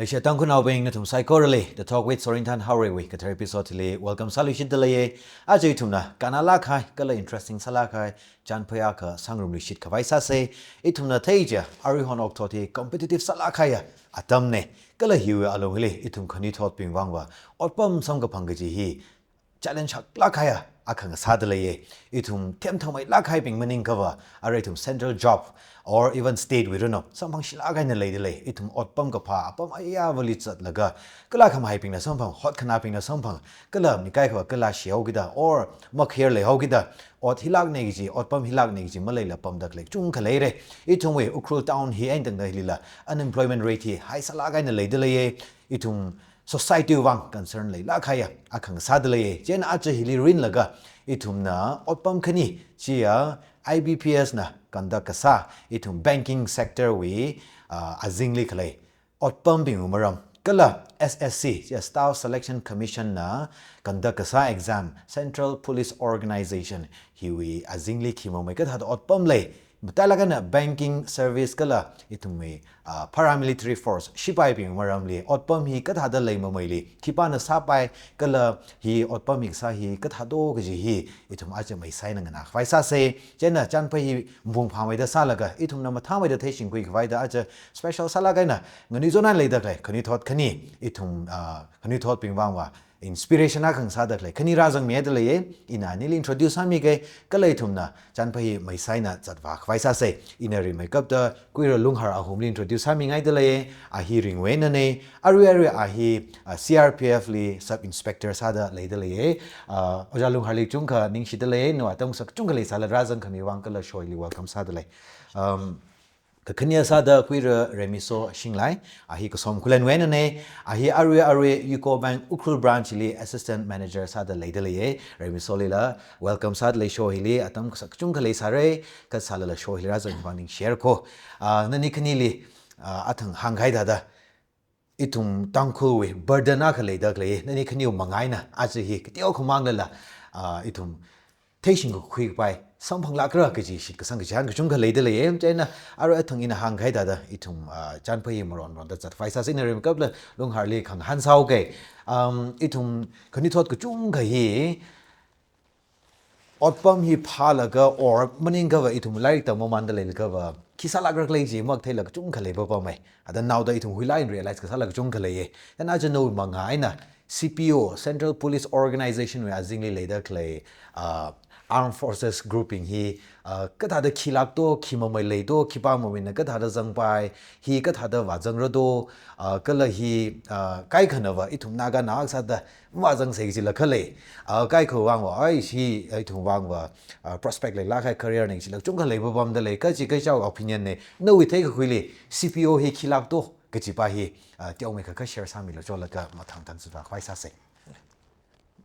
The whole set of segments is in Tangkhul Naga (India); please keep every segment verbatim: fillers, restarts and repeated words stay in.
Leishiya Tangkhulnaobing, nathum saikorali The Talk with Sorinthan Haorei wui kathar episode li welcome sāluishitda leiya. Aja ithumna kannalāk kahai kala interesting sālāk kahai chānphai akha sāngarumluishit khavai sāsa. Ithumna theiya, aruihon okathuiwui competitive sālāk kahaiya atamna. Kala hiwui alungli ithum khanuithotbing vangva otpam samkaphang kaji hi challenge haklāk kahaiya akha ngasāda leiya. Ithum themthangmeilāk kahaibing maningkhava, arui ithum central job or even state wui rano samphangshilāk eina leida lei. Ithum otpam kaphā apam ayāvali zatlaga, kala khamahaibingna samphang, hotkhanābingna samphang, kala mikaikhava kala shihaokida or makhayar leihaokida, ot hilākna kaji, otpam hilākna kaji maleila pamda khalei kachungkha leira. Ithumwui Ukhrul town hi eina tangda hilila unemployment rate hi high sālāk eina leida leiya. Ithum society vang concern leilāk kahaiya akha ngasāda leiya. Chieina aja hili rinlaga ithumna otpam khani, chiya I B P S na conduct kasā, ithum banking sector wui, ah, azingli khalei otpambingwui maram, kala S S C, chiya Staff Selection Commission na conduct kasā exam, Central Police Organization hiwui azingli khi mamei kathāda otpam lei, matailāk eina banking service kala ithumwui, ah, paramilitary force, shipaibing maramli otpam hi kathāda leimameili khipāna sāpai, kala hi otpam hi kasā hi kathādo kaji hi ithum aja maisai eina nganā khavai sāsa. Chieina chānphai hi mapung phāmeida sālaga, ithumna mathāmeida theishingkhui khavaida aja special sālāk eina nganuichon eina leida khalei khanuithot khani, ithum, ah, khanuithotbing vangva inspiration akha ngasāda khalei khani rāzangmida leiya. Ina anili introduce sāmiga, kala ithumna chānphai hi maisai eina zatvā khavai sāsa. Ina rimeikapta Kuira Lunghar Ahumli introduce sāmingaida leiya. A hi ringwui einana. Arui arui a hi, ah, C R P F li sub inspector sāda leida leiya. Ah, Ojā Lungharli kachungkha ningshida leiya. Nawui atam kasak kachungkha leisālala rāzangkhami vang kala show hili welcome sāda lei. Um, Kakhane sāda Kuira Remiso Shinglai, a hi Kasom Khullenwui einana, a hi arui arui UCO Bank Ukhrul branch li assistant manager sāda leida leiya. Remisolila welcome sāda lei show hili, atam kasak kachungkha leisāra, kasālala show hili rāzangmi vang ningshira ko. Ah, nani khanili, ah, athang hāngkahai thāda, ithum Tangkhulwui burden akha leida khalei, nani khaniwui manga eina aja hi kateokha manglala, ah, ithum theishingkhui kapai samphanglākra kaji shitkasang kachihān kachungkha leida leiya. Chieina arui athang ina hāngkahai thāda ithum, ah, chānphai hi maron ronda zatvai sāsa. Ina rimeikapla Lungharli khangahān sāhaoga. Um, ithum khanuithot kachungkha hi otpam hi phālaga or maningkhava ithum lairik tamamānda leilakhava khi sālākra khala chi makatheila kachungkha leipapamei. Ada naoda ithum huila eina realize kasāla kachungkha leiya. Chieina aja nawui manga eina C P O, Central Police Organization wui azingli leida khalei, ah, Armed Forces grouping hi, ah, kathāda khilākdo, khi mamei leido, khipā mameina kathāda zangpai, hi kathāda vāzangrado, ah, kala hi, ah, kaikhanava ithum Naga Naga sāda mavāzangsa kajila khalei. Ah, kaikha vangva, ai, hi ithum vangva, ah, prospect leilāk kahai career na kajila kachungkha leipapamda lei, kachi kachao opinion na, nawui theikakhuili C P O hi khilākdo kajipa hi, ah, teomeikha kha share sāmilu cholaga mathang tang zatvā khavai sāsa.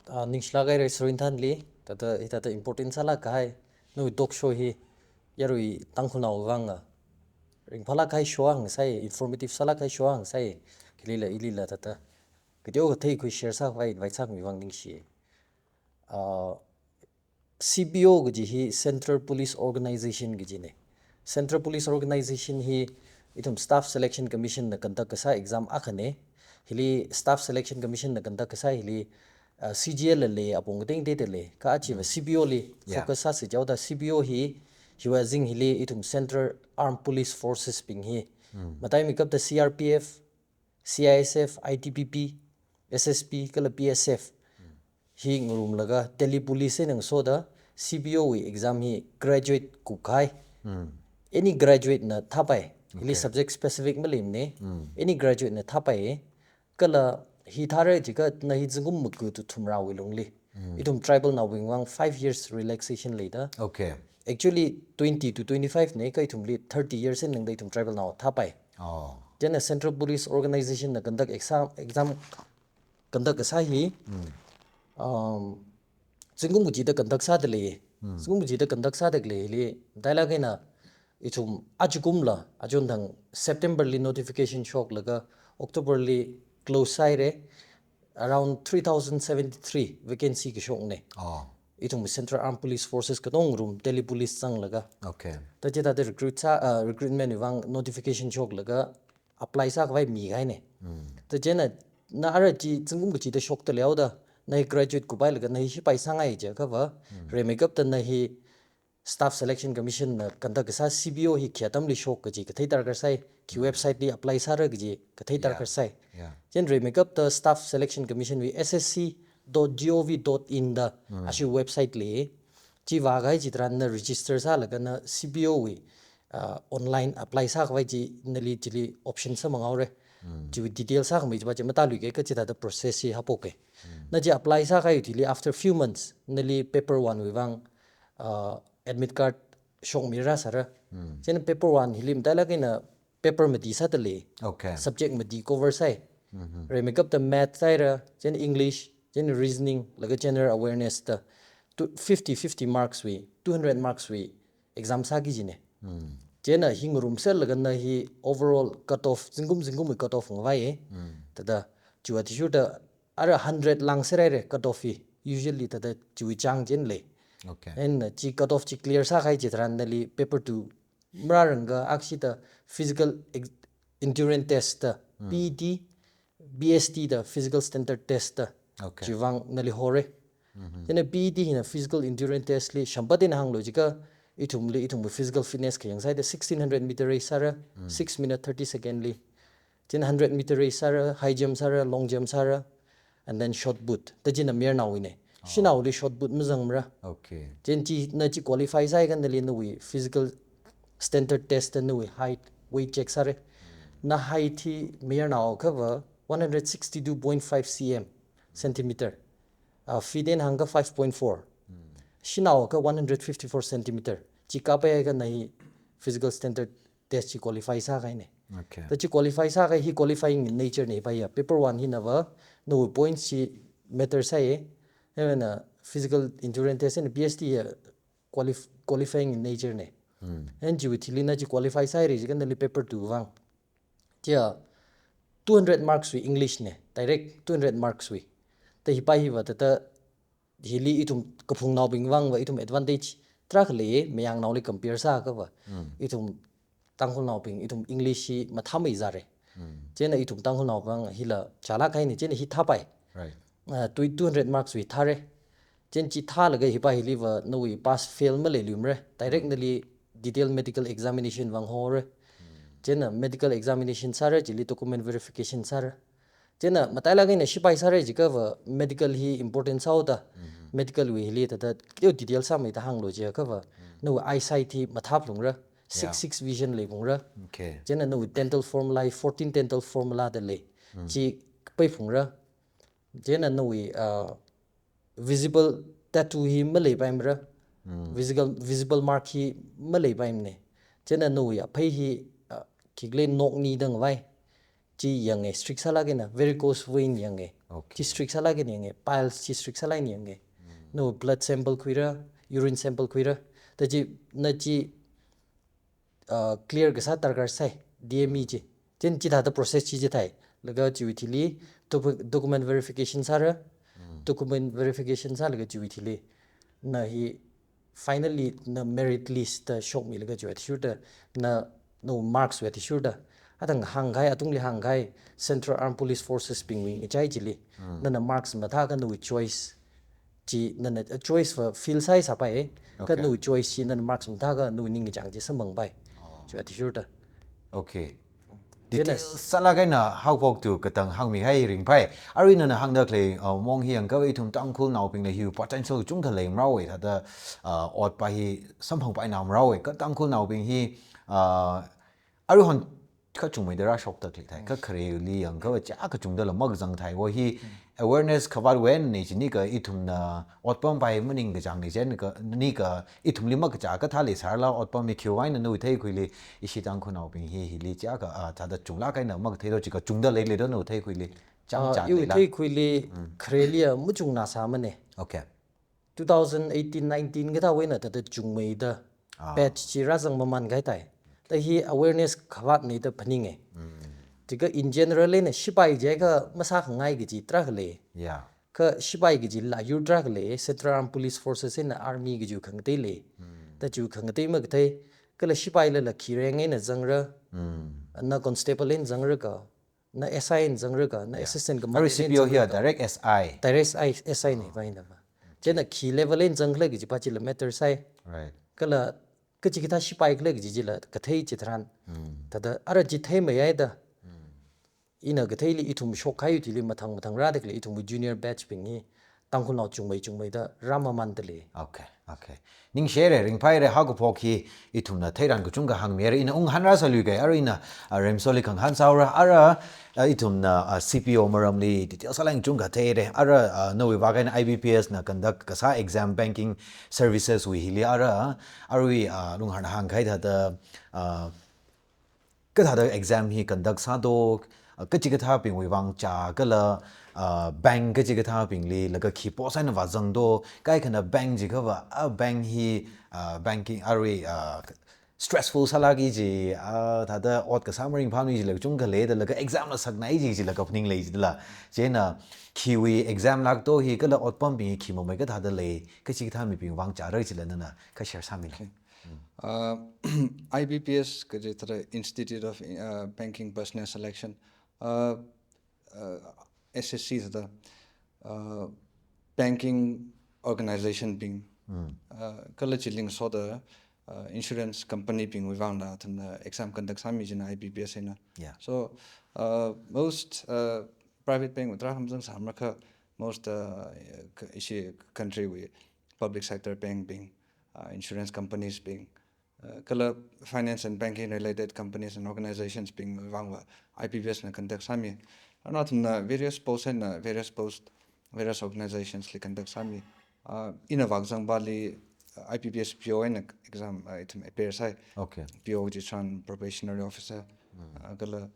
Ah, ningshilāk haira Sorinthanli, thāda, hithāda important sālāk kahai nawui talk show hi yarui Tangkhulnao vanga ringphālāk kahai show akha ngasai, informative sālāk kahai show akha ngasai, khilila ilila thāda kateokha theikhui share sākhavai invite sākhami vang ningshi. Ah, C P O kaji hi Central Police Organization kajina. Central Police Organization hi ithum Staff Selection Commission na conduct kasā exam akhana. Hili Staff Selection Commission na conduct kasā hili, ah, C G L la lei, apong kateiteida lei. Kha achiva C P O li focus sāsi chaoda C P O hi, hiwui azing hili ithum Central Armed Police Forces bing hi, mataimeikapta C R P F, C I S F, I T B P, S S B kala B S F hi ngarumlaga Delhi Police eina ngasoda C P O wui exam hi graduate kupkahai. Any graduate na thāpai. Hili subject specific maleimana. Any graduate na thāpai. Kala hi thāra jiakha na hi zingkum maga to thumrawui lungli ithum tribal naobing vang five years relaxation leida. Okay. Actually, twenty to twenty-five na, kha ithumli thirty years eina tangda ithum tribal nao thāpai. Oh. Chieina Central Police Organization na conduct exam, exam conduct kasā hi, um, zingkum kachida conduct sāda lei. Zingkum kachida conduct sāda lei hili, matailāk eina ithum ajakumla, achon thang September li notification shoklaga, October li close sāhaira, around three thousand seventy-three vacancy kashokna. Oh. Ithum Central Armed Police Forces katong ngarum Delhi Police zanglaga. Okay. Thāda chithāda recruit sā, ah, recruitment vang notification shoklaga apply sākhavai mikahaina. Ta chieina, na ara chi zingkum kachida shokta leihaoda, na hi graduate kupailaga na hi shipai sāngai jiakha va, rimeikapta na hi Staff Selection Commission na conduct kasā C B O hi khi atamli shok kaji kathei darkar sai, khi website li apply sāra kaji kathei darkar sai. Yeah. Chieina rimeikapta Staff Selection Commission wui S S C dot gov dot in da, ashi website li, chi vākahai chitharan na register sālaga na C B O wui, ah, online apply sākhavai chi nali chili option samphanghaora. Chiwui detail sākhamei chiva chi matāluikei, kha chithāda process hi haophoka. Na chi apply sākahai thili after few months, nali paper one wui vang, ah, admit card shokmira sāra. Chieina paper one hili matailāk eina paper mati sāda lei. Okay. Subject mati cover sai. Rimeikapta math saira, chieina English, chieina reasoning, laga general awareness da. Tu, fifty fifty marks wui, two hundred marks wui exam sāki kajina. Chieina hi ngarumserlaga na hi overall cut off, zingkum zingkumwui cut off ngavaiya. Thāda, chiwui athishurda ara hundred lāngserhaira cut off hi. Usually thāda chiwui chang chieina lei. Okay. And, uh, chi cut off chi clear sākahai chitharan nali paper two marāranga, akshida physical ex-, endurance test da, P E T, B S T da, physical standard test da. Okay. Chiwui vang nali hora. Chieina P E T hina physical endurance test li, shāmpat eina hānglu jiakha, ithumli, ithumwui physical fitness kayāng sāda sixteen hundred meter race sāra, six minute thirty second li. Chieina hundred meter race sāra, high jump sāra, long jump sāra, and then shot put. Ta china mayarnaowuina. Shanaoli shot put mazangmara. Okay. Chieina chi, na chi qualify sāhaiakha nali nawui physical standard test da nawui height, weight check sāra. Na height hi mayarnao akha va one hundred sixty-two point five C M, centimeter. Ah, feet eina hāngakha five point four. Shanao akha one hundred fifty-four centimeter. Chi kāpaihaiakha na hi physical standard test chi qualify sākahaina. Okay. Ta chi qualify sākahai hi qualifying in nature na hi paiya. Paper one hina va, nawui points chi matter sāya. Hivāngna physical endurance test and B S T ya qualif-, qualifying in nature na. And chiwui thili na chi qualify sāhaira jiakha nali paper two vang. Chia two hundred marks wui English na, direct two hundred marks wui. Ta hi pai hi va thāda hili ithum kaphungnaobing vang va ithum advantage tarākha leiya, mayangnaoli compare sāakha va. Ithum Tangkhulnaobing, ithum English hi mathāmeizāra. Chieina ithum Tangkhulnao vang hila chālāk kahaina, chieina hi thāpai. Right. Ah, tui two hundred marks wui thāra. Chieina chi thālaga hi pai hili va nawui pass fail maleiluimara. Direct nali detailed medical examination vang hora. Chieina medical examination sāra, chili document verification sāra. Chieina matailāk eina shipai sāra jiakha va medical hi important sāhaoda. Medical wui hili thāda teo detail sāmeida hānglu jiakha va, nawui eyesight hi mathāphalungra. Six six vision leiphungra. Okay. Chieina nawui dental formula hi fourteen dental formula da lei. Chi paiphungra. Chieina nawui, ah, visible tattoo hi maleipaimara. Visible, visible mark hi maleipaimana. Chieina nawui aphei hi, ah, khikhalei nok nida ngavai. Chi yanga, strict sālāk eina, varicose vein yanga. Okay. Chi strict sālāk eina yanga, piles chi strict sālāk eina yanga. Nawui blood sample khuira, urine sample khuira. Ta chi, na chi, ah, clear kasā darkar sai, D M E chi. Chieina chithāda process chi chithāi. Laga chiwui thili docu-, document verification sāra. Document verification sālaga chiwui thili na hi finally na merit list da shokmilaga chiwui athishurda na, nawui marks wui athishurda. Athang hāngkahai, atungli hāngkahai Central Armed Police Forces bingwui ngachai chili. Nana marks mathāakha nawui choice chi, nana, uh, choice va fill sāhai sāpai. Kha nawui choice chi nana marks mathāakha nawui ningkachāng chi samphangpai. Chiwui athishurda. Okay. Detail sālāk eina haophok tu katang hāngmihai ringphai. Arui nana hāngda khalei, uh, mong hi yangakha ithum Tangkhulnaobingna hi potential chungkha leimara wei, thāda, uh, otpa hi samphangpaina mara wei. Kha Tangkhulnaobing hi, uh, aruihon kachungmeida rāshokda khalei thai. Kha khareli yangakha va chiakha kachungdala makazang thai. Wo hi awareness khavāt wui eina chini kha ithumna otpam pai maningkachāngna chieina kha, ni kha ithumli makachā kathā leisālala otpam hi khiwui eina nawui theikhuili ishi Tangkhulnaobing hi hili chiakha, ah, thāda chunglāk eina makathei do chi kachungda leilei do nawui theikhuili. Chang, ah, chang iwui leila. Theikhuili khareli a machungnā sāmana. Okay. Two thousand eighteen nineteen kathāwui eina thāda chungmeida batch chi rāzang mamānkahai thai. Ta hi awareness khavātna da phaninga. Chikha in general eina shipai jiakha masākhangai kaji tarākha lei. Yeah. Kha shipai kajila yur tarākha lei, Central Armed Police Forces eina army kaji khangatei lei. Ta chi khangatei makathei, kala shipailala khi rank eina zangra, na constable eina zangra kha, na S I eina zangraga, na Yeah. assistant ka Arui mathei C P O eina hiya zangraga. Direct S I. Direct S I, S I ne Oh. va ina va. Chieina khi level eina zangkhala kajipa chila matter sai. Right. Kala kachikathā shipai khala kaji chila kathei chitharan. Mm. Thāda ara chi theimeida. Mm. Ina katheili ithum shokkahai thili mathang mathang rāda khalei ithumwui junior batch bing hi Tangkhulnao chungmei chungmeida rāmamānda lei. Okay, okay. Ningshire, ringphaire, haokaphok hi ithumna theiran kachungkha hāngmire, ina unghan rāsāluike, arui ina, ah, RIMSO li khangahān sāhaora, ara, ah, ithumna, ah, C P O maramli detail sālāk eina kachungkha theire, ara, ah, nawui vākhaina I B P S na conduct kasā exam banking services wui hili ara, arui, ah, Lungharna hāngkahai thāda, ah, kathāda exam hi conduct sādo, ah, kachikathābingwui vang chā kala, ah, bank kachikathābingli laga khi post eina vāzangdo, kaikhana bank jiakhava, ah, bank hi, ah, banking arui, ah, stressful sālāka ji, ah, thāda ot kasā maringphāmana jila kachungkha leida laga exam la saknai ji jila kaphaning lei jidala. Chieina khiwui exam lākdo hi kala otpambing hi khi mamei kathāda lei, kachikathā mibing vang chāra jila nana kha share sāmilu. Okay. Uh, I B P S kaji thāda Institute of, uh, Banking Personnel Selection, uh, uh, S S C thāda, uh, banking organization bing, Mm. uh, kala chili ngasoda, uh, insurance company bingwui vangla athumna exam conduct sāmi jina I B P S eina. Yeah. So, uh, most, uh, private bank wui tarākha mazang sāmara kha, most, uh, ka-, ishi country wui public sector bank bing, uh, insurance companies bing, uh, kala finance and banking related companies and organizations bing vangva I B P S na conduct sāmi. Ana athumna various post eina various post, various organizations li conduct sāmi. Uh, ina vākazang pali, uh, I B P S P O eina exam, uh, ithum appear sai. Okay. P O chitharan probationary officer, Mm. uh, kala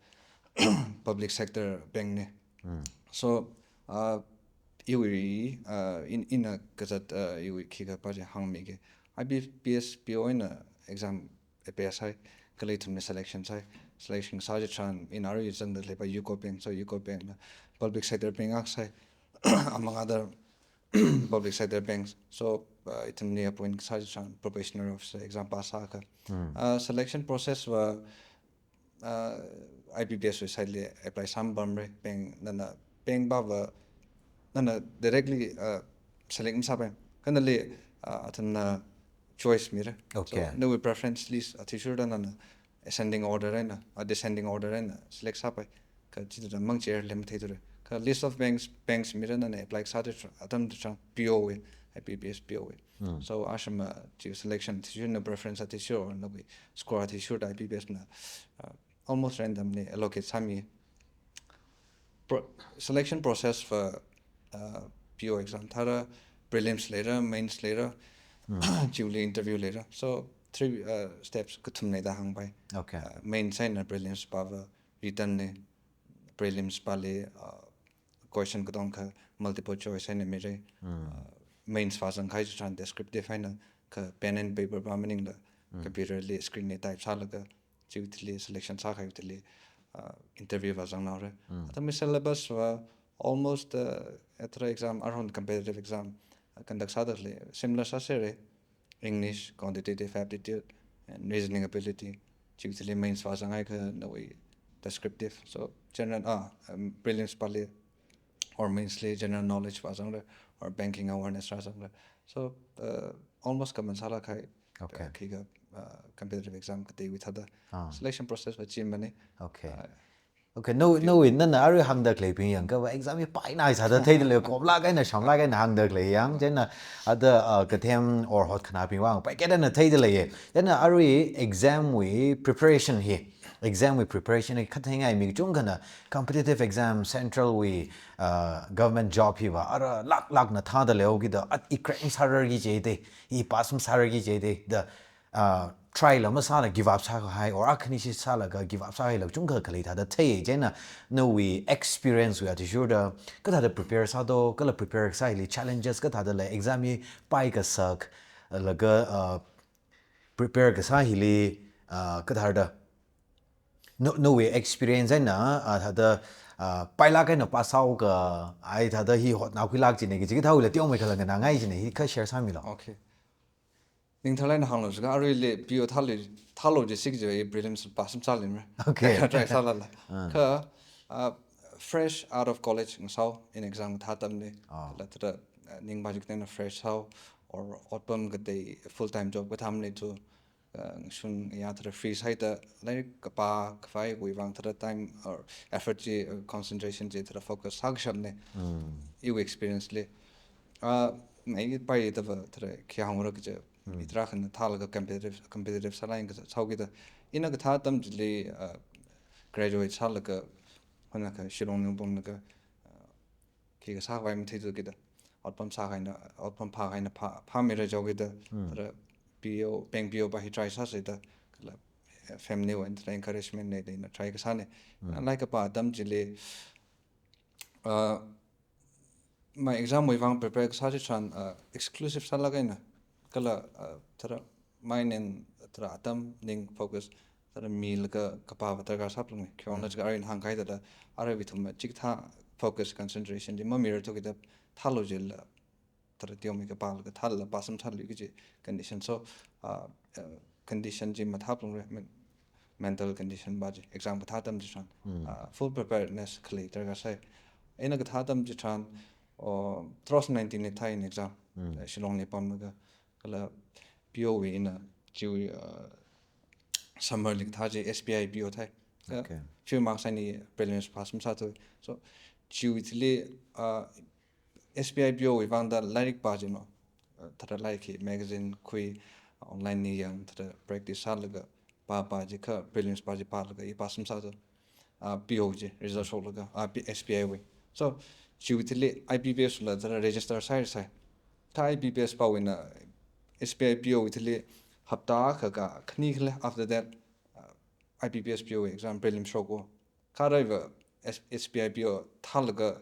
public sector bank ne. Mm. So, uh, iwui, uh, in, ina kazat, uh, iwui khikha pa chi hāngmike. I B P S P O eina exam appear sai, kala ithumna selection sai. Selection sā chitharan ina arui zangda leipa UCO Bank, so UCO Bank na public sector bank akha sai, among other public sector banks. So, uh, ithumli appoint sā chitharan probationary officer exam pass sākha. Hmm. Uh, selection process va, uh, I B P S wui side li apply sāmapamra, bank nana, bank pava nana directly, uh, select masāpai. Kha nali, uh, athumna choice mira. Okay. So, nawui preference list athishurda nana ascending order eina, uh, descending order eina select sāpai. Kha chithāda mang chi lem theithura. Kha list of banks, banks mira nana apply sāda tharan, atam tharan P O wui, I B P S P O wui. Hmm. So, ashama chi selection athishurda preference athishurda nawui score athishurda I B P S na, uh, almost randomly allocate sāmi. Pro-, selection process for, uh, P O exam thāda prelims leira, mains leira, Hmm. chiwuili interview leira. So, three, uh, steps kathum leida hāngpai. Okay. Uh, mains eina prelims pava written ne, prelims pali, uh, question katongkha multiple choice eina mira. Hmm. Uh, mains vāzangkahai chitharan descriptive eina kha pen and paper pa maningla Hmm. computer li screen li type sālaga chiwui thili selection sākahaiwui thili, uh, interview vāzanghaora. Mm. Athumwui syllabus va almost, uh, thāda exam, arui competitive exam, uh, conduct sāda khalei similar sāsera. English, quantitative aptitude, and reasoning ability. Chiwui thili mains vāzanghaiakha nawui descriptive. So general, ah, um, prelims pali or mains li general knowledge vāzangra, or banking awareness rāzangra. So, uh, almost common sālākkahai, Okay. uh, khikha, uh, competitive exam kateiwui thāda. Ah. Selection process va chi maningmana. Okay. Uh, Okay, no, no, nana arui hāngda khaleibing yangkha va exam hi painai sāda theida lei, koplāk eina, shamlāk eina hāngda khalei yang, chieina ada, uh, kathem or hotkhanābing vang paiketana theida leiya. Chieina arui exam wui preparation hi, exam wui preparation hi khatheingai mi kachungkhana competitive exam, central wui, uh, government job hiva ara lāklākna thāda leihaoki da, at i crack masārarki jida, i pass masārarki jida, da, uh, try la masāla give up sākahai, or akhanishi sālaga give up sākahaila kachungkha khalei thāda thei. Chieina nawui experience wui athishurda kathāda prepare sādo, kala prepare kasā hili challenges kathāda lei, exam hi paikasak, laga, uh, prepare kasā hili, uh, kathāda, no, nawui experience eina, uh, thāda, uh, pailāk eina pass sāhaoka, ai thāda hi hotnakhuilāk jina kaji kathāwuila teomeikhala nganāngai jina, hi kha share sāmilu. Okay. Ningthar eina hānglu jiakha, aruili P O thālu, thālu jisi kajiva i prelims pass masālui mara. Okay. Try sālala. Ah. Kha, Uh, fresh out of college ngasao, ina exam kathā atamli. Ah. Kala thāda, uh, ningba jiknena fresh sāhao, or otpam katei full time job kathā maleithu, uh, ngashun ya thāda free sāhaida, lairik kapā khavaiwui vang thāda time or effort chi, uh, concentration chi thāda focus sākashapna. Mm. Iwui experience li. Uh, ngai pai tava thāda khi hāngra kaja, Mm. mi tarākhana thālaga competitive, competitive sālāk eina kasā, sāhaokida. Ina kathā atam chili, uh, graduate sālaga, hunakha Shillong li pamlaga, uh, khi kasā khavai matheithu kida. Otpam sākahai eina, otpam phākahai eina phā, phāmira jihaokida. Hmm. Thāda P O, bank P O pa hi try sāsāda, kala, eh, family wui thāda encouragement leida ina try kasāna. Hmm. Lairik kapā atam chili, uh, ma exam wui vang prepare kasā chitharan, uh, exclusive sālāk eina, kala, uh, thāda mind and thāda atam ning focus thāda milaga kapāva darkar sāphalunga. Khiwuivang Mm. jiakha arui ina hāngkahai thāda, aruiwui ithum chikathā focus, concentration chi mamirarthu kida thālu jila, thāda teomeikha pālaga thālala pāsam sālu kaji condition. So, uh, uh, condition chi mathāphalungra, men-, mental condition pa chi, exam kathā atam chitharan, Mm. uh, full preparedness khalei darkar sāi. Ina kathā atam chitharan, oh, two thousand nineteen li thāi ina exam, Mm. uh, Shillong li pamlaga, kala P O wui ina chiwui, uh, summer li kathā chi S B I P O thāi. Ka Okay. few marks eina prelims pass masāthu. So, chiwui thili, uh, S B I P O wui vangda lairik pā jino. Uh, thāda lairik hi magazine khui, online li yang, thāda practice sālaga pā, pā jiakha prelims pa chi pālaga i pass masāthu. Uh, P O chi result shoklaga, uh, P-, S B I wui. So, chiwui thili I B P S la thāda register sāi sāi. Kha I B P S pawui eina S B I P O wui thili hapta akha ka khani khala, after that, uh, I B P S P O exam prelim shokko. Kha aruiva S-, S B I P O thālaga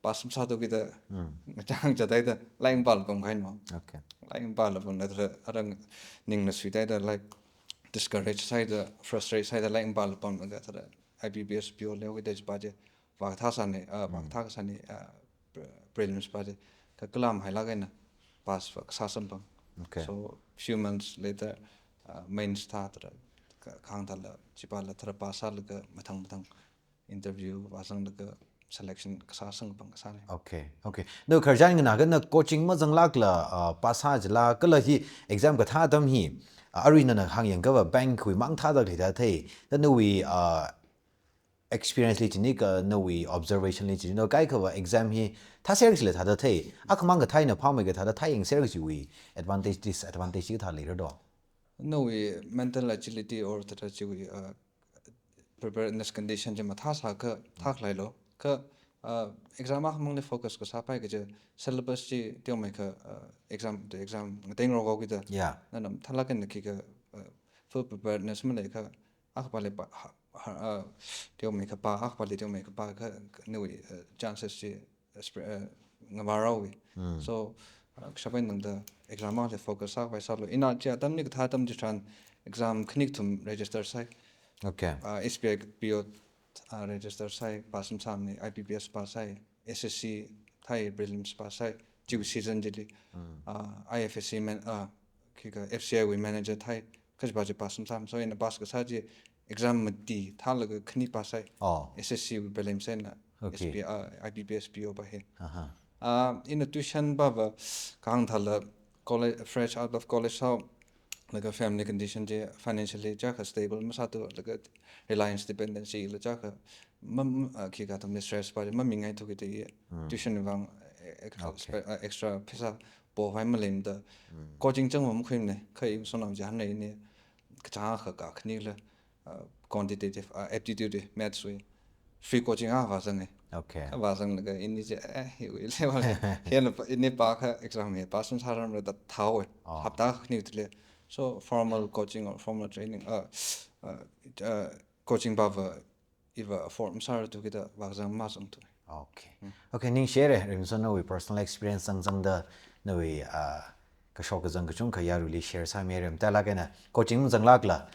pass masāthu kida Mm. ngachang chādaida lairik pāla pamkahaina. Okay. Lairik pāla pamda thāda arui ningna suidaida, like, discourage sāhaida, frustrate sāhaida lairik pāla pamlaga thāda I B P S P O leokida chi pa chi vākathā sāna, uh, Mm. vākathā kasāna, uh, pre-, prelims pa chi. Kha kalam hailāk eina pass va kasā samphang. Okay. So, few months later, uh, mains thā thāda, ka-, kahāng thāla, chi pala thāda pass sālaga mathang mathang interview vāzanglaga selection kasā samphang kasāna. Okay, okay. Nawui khararchan nganākha na coaching mazanglākla, uh, pass sā jila, kala hi exam kathā atam hi, uh, arui nana hāngyangkhava bank wui mang thāda khalei thāda thei. Da nawui, uh, experience li chini kha nawui observation li chini, na kaikhava exam hi thāser kachila thāda thei. Akhamang kathā eina phāmeikha thāda thāyangser kajiwui advantage, disadvantage kathā leira do? Nawui mental agility or thāda chiwui, uh, preparedness condition chi mathāsākha thākhalei lo. Kha, uh, exam akhamangli focus kasāpai kaja syllabus chi teomeikha, uh, exam, the exam ngateingarok haokida. Yeah. Nana mathālāk eina khikha, uh, full preparedness maleikha, akhapali pā, ha, ha, uh, teomeikha pā, akhapali teomeikha pākha, nawui, uh, chances chi, uh, spre-, uh, ngavāra haowa. Mm. So, uh, kashap eina tangda exam li focus sākhavai sālu. Ina chi atamli kathā atam chitharan exam khani kathum register sāi. Okay. Uh, S B I P O, uh, register sāi, pass masāmana, I B P S pass sāi, S S C thāi, prelims pass sāi, chiwui season chili. Mm. Uh, I F S C man-, uh, khikha F C I wui manager thāi, kaji pa chi pass masāmana. So, ina pass kasā chi exam mati thālaga khani pass sāi. Oh. S S C wui prelims eina Okay. S B I, uh, I B P S P O pa hi. Aha. Uh, ina tuition pava kahāng thāla college, fresh out of college sāhaolaga family condition chi financially chiakha stable masāthu, laga reliance dependency la chiakha mam, uh, khikha atamli stress pa chi mamingaithu kida i Mm. tuition vang, eh, ex-, Okay. spe-, uh, extra pheisā pokhavai maleimada Mm. coaching chang makhuimana, kha iwui shanao chi hānna ini kachang akha kakhanila, uh, quantitative, uh, aptitude, maths wui free coaching akha vāzanga. Okay. Kha vāzanglaga ini chi, eh, hiwui level, hina pa, ini pākha exam hi pass masārarmara da thāhaowa. Oh. Hapta khani thili. So formal coaching or formal training, uh, uh, uh, coaching pava iva afford masārarthu kida vāzang mazangthu. Okay. Mm. Okay, ningshire, Rimson nawui personal experience zangzangda nawui, ah, kashok kazang kachungkha yaruili share sāmira, mathālāk eina coaching mazanglākla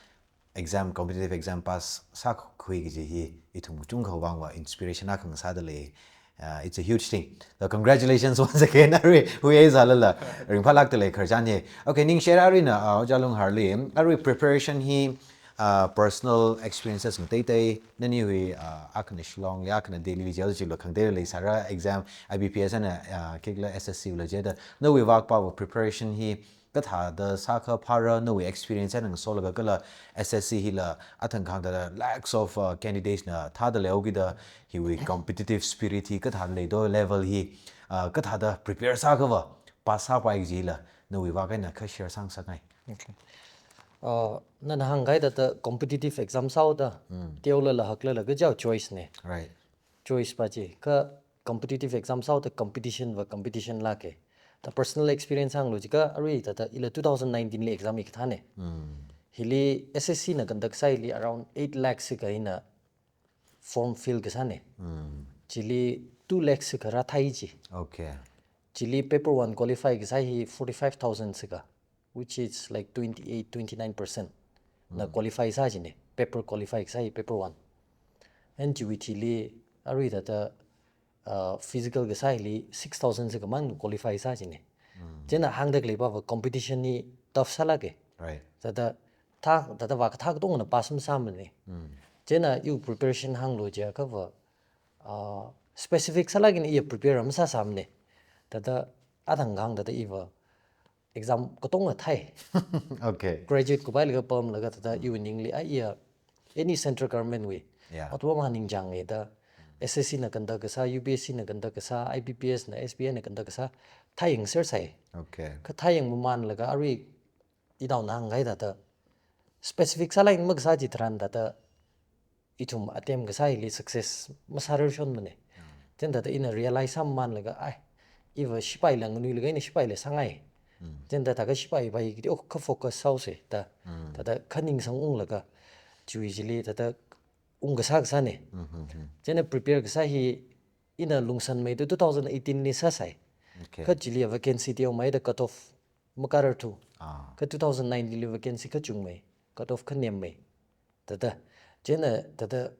exam, competitive exam pass sākhui kaji hi ithum kachungkha vangva inspiration akha ngasāda lei. Uh, it's a huge thing. So congratulations once again, arui hui zalala ringphālākda lei khararchan hi. Okay, ningshire aruina, uh, Ojā Lungharli, arui preparation hi, Uh, personal experiences ngateitei, naniwui, uh, akhana Shillong li, akhana Delhi li jel jilo khangatei leisāra, exam I B P S eina, uh, khikhala S S C la jeda, nawui vak pava preparation hi kathāda sākha phāra, nawui experience eina ngasolaga kala S S C hila athang khangda lakhs of, uh, candidates na thāda leokida, hiwui competitive spirit hi kathāda leido, level hi, uh, kathāda prepare sākhava pass sāpai kajila nawui vak eina kha share sāngasakngai. Okay. Uh, nana hāngkahai thāda competitive exam sāhaoda, teolala haklala kaja choice ne. Right. Choice pa chi. Kha competitive exam sāhaoda competition va competition lāke. Ta personal experience hānglu jiakha arui thāda ila two thousand nineteen li exam ikathāne. Hili S S C na conduct sāhaili around eight lakhs sika hina form fill kasāne. Chili two lakhs sika rāthai chi. Okay. Chili paper one qualify kasā hi forty-five thousand sika, which is like twenty-eight, twenty-nine percent na qualify sā chine. Paper qualify kasā hi paper one. And chiwui thili arui thāda, uh, physical kasāli six thousand sika mang qualify sā chine. Chieina hāngda khalei pava competition hi tough sālāke. Right. Thāda thā, thāda vak kathā katongana pass masāmane. Chieina iwui preparation hānglu jiakha va, uh, specific sālāk eina iya prepare masāsāmane. Thāda athang khang thāda iva exam katonga thai. Okay. Graduate kupailaga pamlaga thāda iwui ningli a iya any central government wui. Yeah. Otwa ma ningchānge da S S C na conduct kasā, U P S C na conduct kasā, I B P S na, S B I na conduct kasā, thāyang sersai. Okay. Kha thāyang mamanlaga arui ithumna hāngkahai thāda specific sālāk eina makasā chitharan thāda ithum attempt kasāli success masārarshonmane. Chieina thāda ina realize sāmamanlaga, ai, iva sipai la nganuilaga ina sipai la sāngai. Chieina thāda kha sipai pa hi kiti, oh, kha focus sāhaose da. Thāda kha ning sangunglaga chiwui chili thāda ung kasā kasāne. Chieina prepare kasā hi ina lungsānmeida two thousand eighteen li sāsai. Okay. Kha chili vacancy teomeida cut off makararthu. Ah. Kha two thousand nineteen li vacancy kachungmei, cut off khanemmei. Thāda, chieina thāda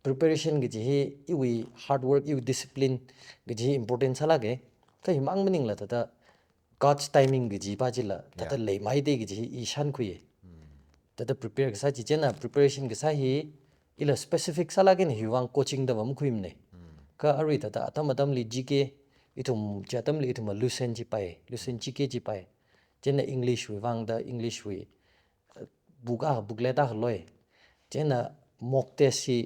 preparation kaji hi iwui hard work, iwui discipline kaji hi important sālāke. Kha himang maningla thāda God's timing kaji pa chila thāda, yeah, leimeitei kaji hi i shānkhuiye. Thāda prepare kasā chi, chieina preparation kasā hi ila specific sālāk eina hiwui vang coaching da va makhuimane. Kha arui thāda atam atamli G K, ithum chi atamli ithum Lucent chi pai, Lucent G K chi pai. Chieina English wui vang da English wui, uh, book a, booklet a loi. Chieina mock test hi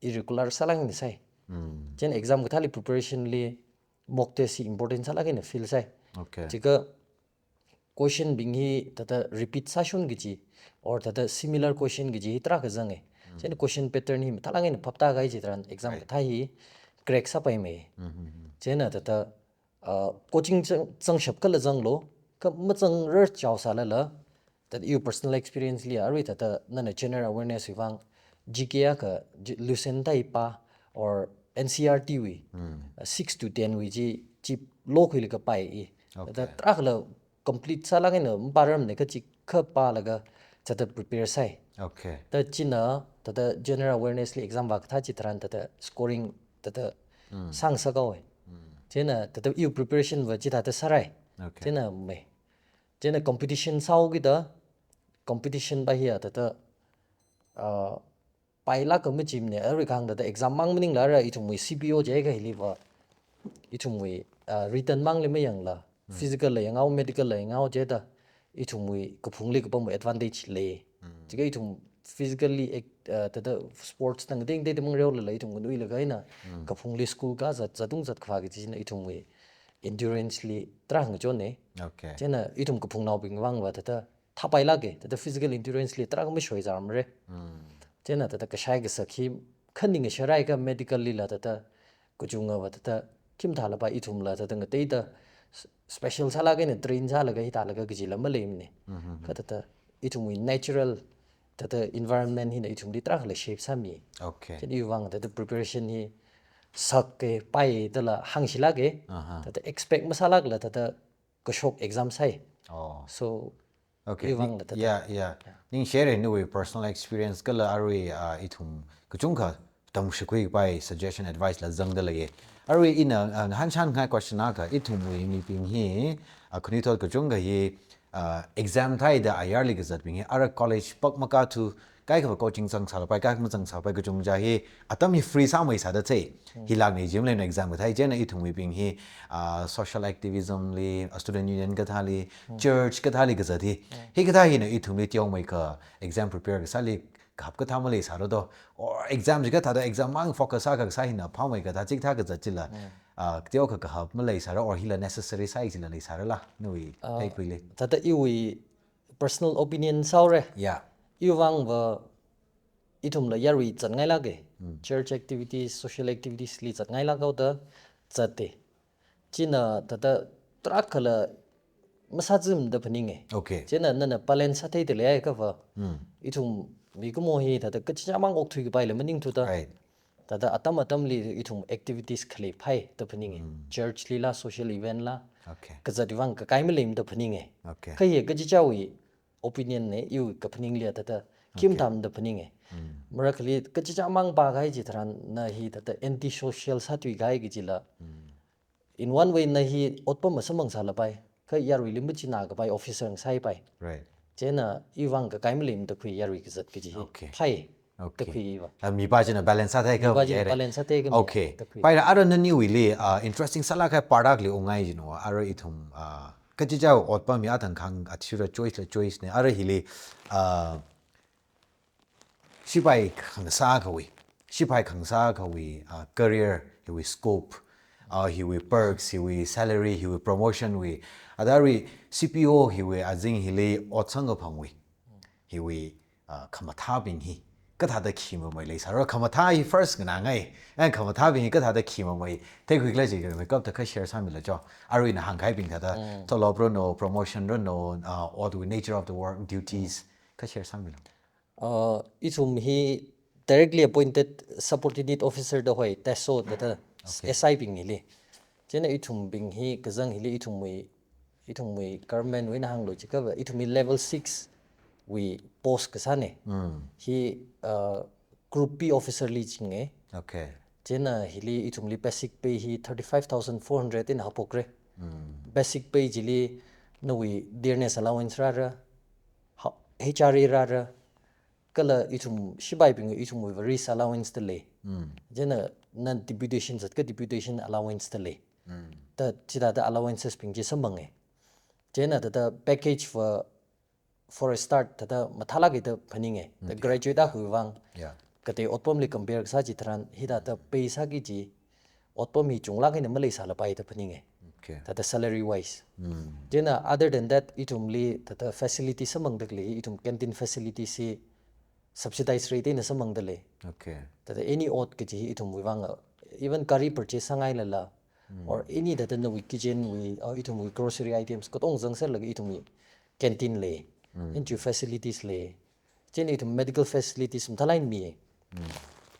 irregular sālāk eina sai. Chieina exam kathāli preparation li mock test hi important sālāk eina feel sai. Okay. Jiakha question bing hi thāda repeat sāshon kaji, or thāda similar question kaji hi tarākha zange. Chieina question pattern hi mathālāk eina phaptākahai chitharan exam, right, kathā hi crack sāpaimei. Chieina thāda, uh, coaching zang, zangshap kala zanglu, kha mazangrarchao sālala, thāda iwui personal experience li arui thāda nana general awareness wui vang G K akha, G-, Lucent thai pa, or N C E R T wui, uh, six to ten wui chi, chi lokhuilaga pai i. Okay. Thāda tarākhala complete sālāk eina mapararmane, kha chi kha pālaga thāda prepare sai. Okay. Thāda china thāda general awareness li exam vākathā chitharan thāda scoring thāda sāngasakhaowe. Chieina thāda iwui preparation va chithāda sārai. Okay. Chieina mei. Chieina competition sāhaokida, competition pa hiya thāda, uh, pailāka machimane, arui khang thāda exam mang maningla ara ithumwui C P O jiakha hili va, ithumwui, uh, written mangli mayangla, physical la yanghao, medical la yanghao jida, ithumwui kaphungli kapamwui advantage lei. Jiakha ithum physically act, uh, thāda sports tang ding ding mang reolala ithum nganuilaga ina kaphungli school kazat, zatung zat khavā kaji china ithumwui endurance li tarākha ngachonne. Okay. Chieina ithum kaphungnaobing vang va thāda thāpailāke, thāda physical endurance li tarākha mashoizarmare. Chieina thāda kashai kasak hi khaning ngasharai kha medical lila thāda kachunga va thāda khim thālapa ithumla thāda ngateida s-, special sālāk eina train sālaga hithālaga kajila maleimane. Kha thāda ithumwui natural thāda environment hina ithumli tarākhala shape sāmi. Okay. Chieina iwui vang thāda preparation hi sāke pai dala hāngshilāke. Aha. Thāda expect masālākla thāda kashok exam sai. Oh. So, okay, iwui vang ni-, thāda. Yeah, yeah. Ningshire nawui personal experience kala arui, ah, ithum kachungkha tamshikhui pai suggestion, advice la zangda leiye. Arui ina, ah, ngahānshan ngai question akha, ithumwui mibing hi, ah, khanuithot kachungkha hi, ah, exam thaida ayarli kazatbing hi, ara college pak makathu kaikhava coaching zangsālapai, kaikhava mazangsāpai, kachungkha hi atam hi free sāmei sāda thei. Hi lāk ni jim lei na exam kathā chieina ithumwui bing hi, ah, social activism li, ah, student union kathāli, church kathāli kazat hi. Hikathā hina ithumli teomeikha exam prepare kasāli kahap kathā maleisāra do. Or exam chikathāda exam mang focus sākha kasā hina phāmeikha thā chikathā kazat chila. Ah, teokha kahap maleisāra or hila necessary sāi chila leisārala, nawui Ah, theikhuili. Thāda iwui personal opinion sāhaora. Yeah. Iwuivangva ithumla yarui zatngailāka. Church activities, social activities li zatngailāk haoda zatta. China thāda tarākhala masāzimda phaninga. Okay. China nana balance sātheida leiakha va. Ithum mikumo hi thāda kachichāmang okthuikapaila maningthuda. Right. Thāda atam atamli ithum activities khalei phāi da phaninga. Church lila, social event la. Okay. Kazat vang kakai maleimada phaninga. Okay. Kha hi kachichāwui opinion na, iwui kaphaningli thāda khim Okay. tamda phaninga. Marakhali kachichāmang pākahai chitharan na hi thāda anti-social sāthuikahai kajila. In one way na hi otpam masamphang sālapai. Kha yaruili machinākapai officer ngasāpai. Right. China iwuivang kakai maleimada khui yarui kazat kaji hi. Okay. Phāi. Okay. Da khuiva. Ah, mipā china balance sāthei kha Mipā china yare. balance sāthei kha Okay. da khui. Paira ara naniwuili, ah, interesting sālākkahai part akhali ungngai jino. Ara ithum, ah, kachichā otpam hi athang khang athishurda choice la choice na. Ara hili, ah, sipai khangasā akhawui. Sipai khangasā akhawui, ah, career, hiwui scope, ah, hiwui perks, hiwui salary, hiwui promotion wui. Athāwui C P O hiwui azing hili ot samkaphangwui. Hiwui, ah, khamathābing hi kathāda khi mamei leisāra, khamathā hi first nganāngai. And khamathābing hi kathāda khi mamei. Theikhuikhala jiakha maikapta kha share sāmilo cho. Aruina hāngkahaibing thāda. Tolop rano, promotion rano, ah, or the nature of the work, duties. Kha share sāmilo. Uh, ithum hi directly appointed subordinate officer da hoi, TESO da thāda Okay. S I bing hili. China ithumbing hi kazang hili ithumwui, ithumwui government wuina hānglo jiakha va, ithumwui level six wui post kasāna. Hi, uh, Group B officer li chinga. Okay. China hili ithumli basic pay hi thirty-five thousand four hundred eina haophokra. Basic pay chili nawui dearness allowance rāra, ha-, H R A rāra, kala ithum sipaibing ithumwui various allowance da lei. China nan deputation zatkha deputation allowance da lei. Da chithāda allowances bing chi samphanga. China thāda package va for a start, thāda mathālāka da phaninga. Da Okay. graduate akhawui vang. Yeah. Katei otpamli compare kasā chitharan, hithāda pay sāki kaji, otpam hi chunglāk eina maleisālapai da phaninga. Okay. Thāda salary wise. China other than that, ithumli thāda facility samphangda khalei, ithum canteen facility chi subsidized rate eina samphangda lei. Okay. Thāda any ot kaji hi ithumwui vang, uh, even gari purchase sāngailala, or any thāda nawui kitchen wui, uh, ithumwui grocery items katong zangserlaga ithumwui canteen lei, ithum facilities lei. China ithum medical facilities mathālāk eina mi.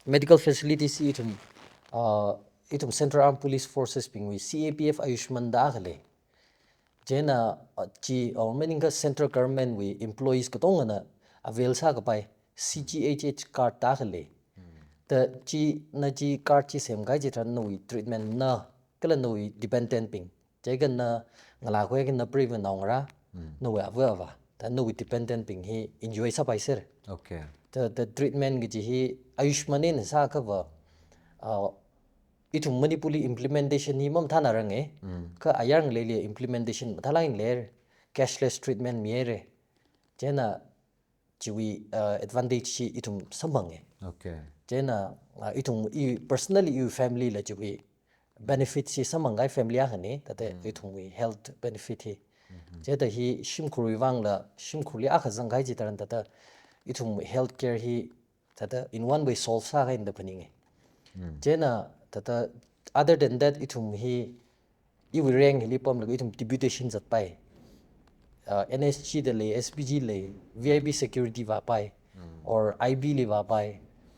Medical facilities ithum, uh, ithum Central Armed Police Forces bingwui C A P F Ayushman da akha lei. China, uh, chi, uh, maningkha central government wui employees katongana avail sākapai C G H H card da akha lei. Da china chi card chi semkahai chitharan nawui treatment na, kala nawui dependent bing. Chiakha na ngalākhuiakha na preivana naongarā, nawui ava avā, da nawui dependent bing hi enjoy sāpaiser. Okay. Da, da treatment kaji hi Ayushman eina sākha va, uh, ithum Manipurli implementation hi mamathānaranga. Kha ayar ngaleili implementation mathālāk eina leira, cashless treatment mihaira. China chiwui, uh, advantage chi ithum samphanga. Okay. China, uh, ithum i personally i family la chiwui benefit chi samphangkahai family akhana, thāda ithumwui health benefit hi. Chithāda hi shimkhurwui vangla, shimkhurli akha zangkahai chitharan thāda ithum health care hi thāda in one way solve sākahaina da phaninga. China thāda other than that ithum hi iwui rank hili pamlaga ithum deputation zatpai. Uh, N S G da lei, S P G lei, V I P security vāpai, or I B li vāpai,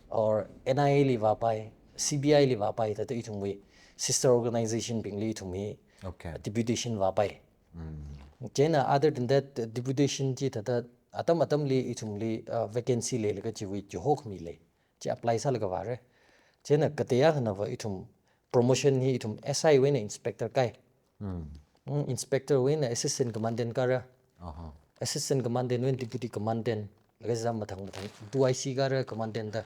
or N I A li vāpai, C B I li vāpai, thāda ithumwui sister organization bingli ithum hi Okay. deputation vāpai. China other than that, deputation chi thāda atam atamli ithumli, uh, vacancy leilaga chiwui chihokhami lei. Chi apply sālaga vāra. China katei akhana va ithum promotion hi ithum S I wuina inspector kai. Mm, inspector wuina assistant commandant kāra. Aha. Assistant commandant wuina deputy commandant. Laga zam mathang mathang two I C kara commandant da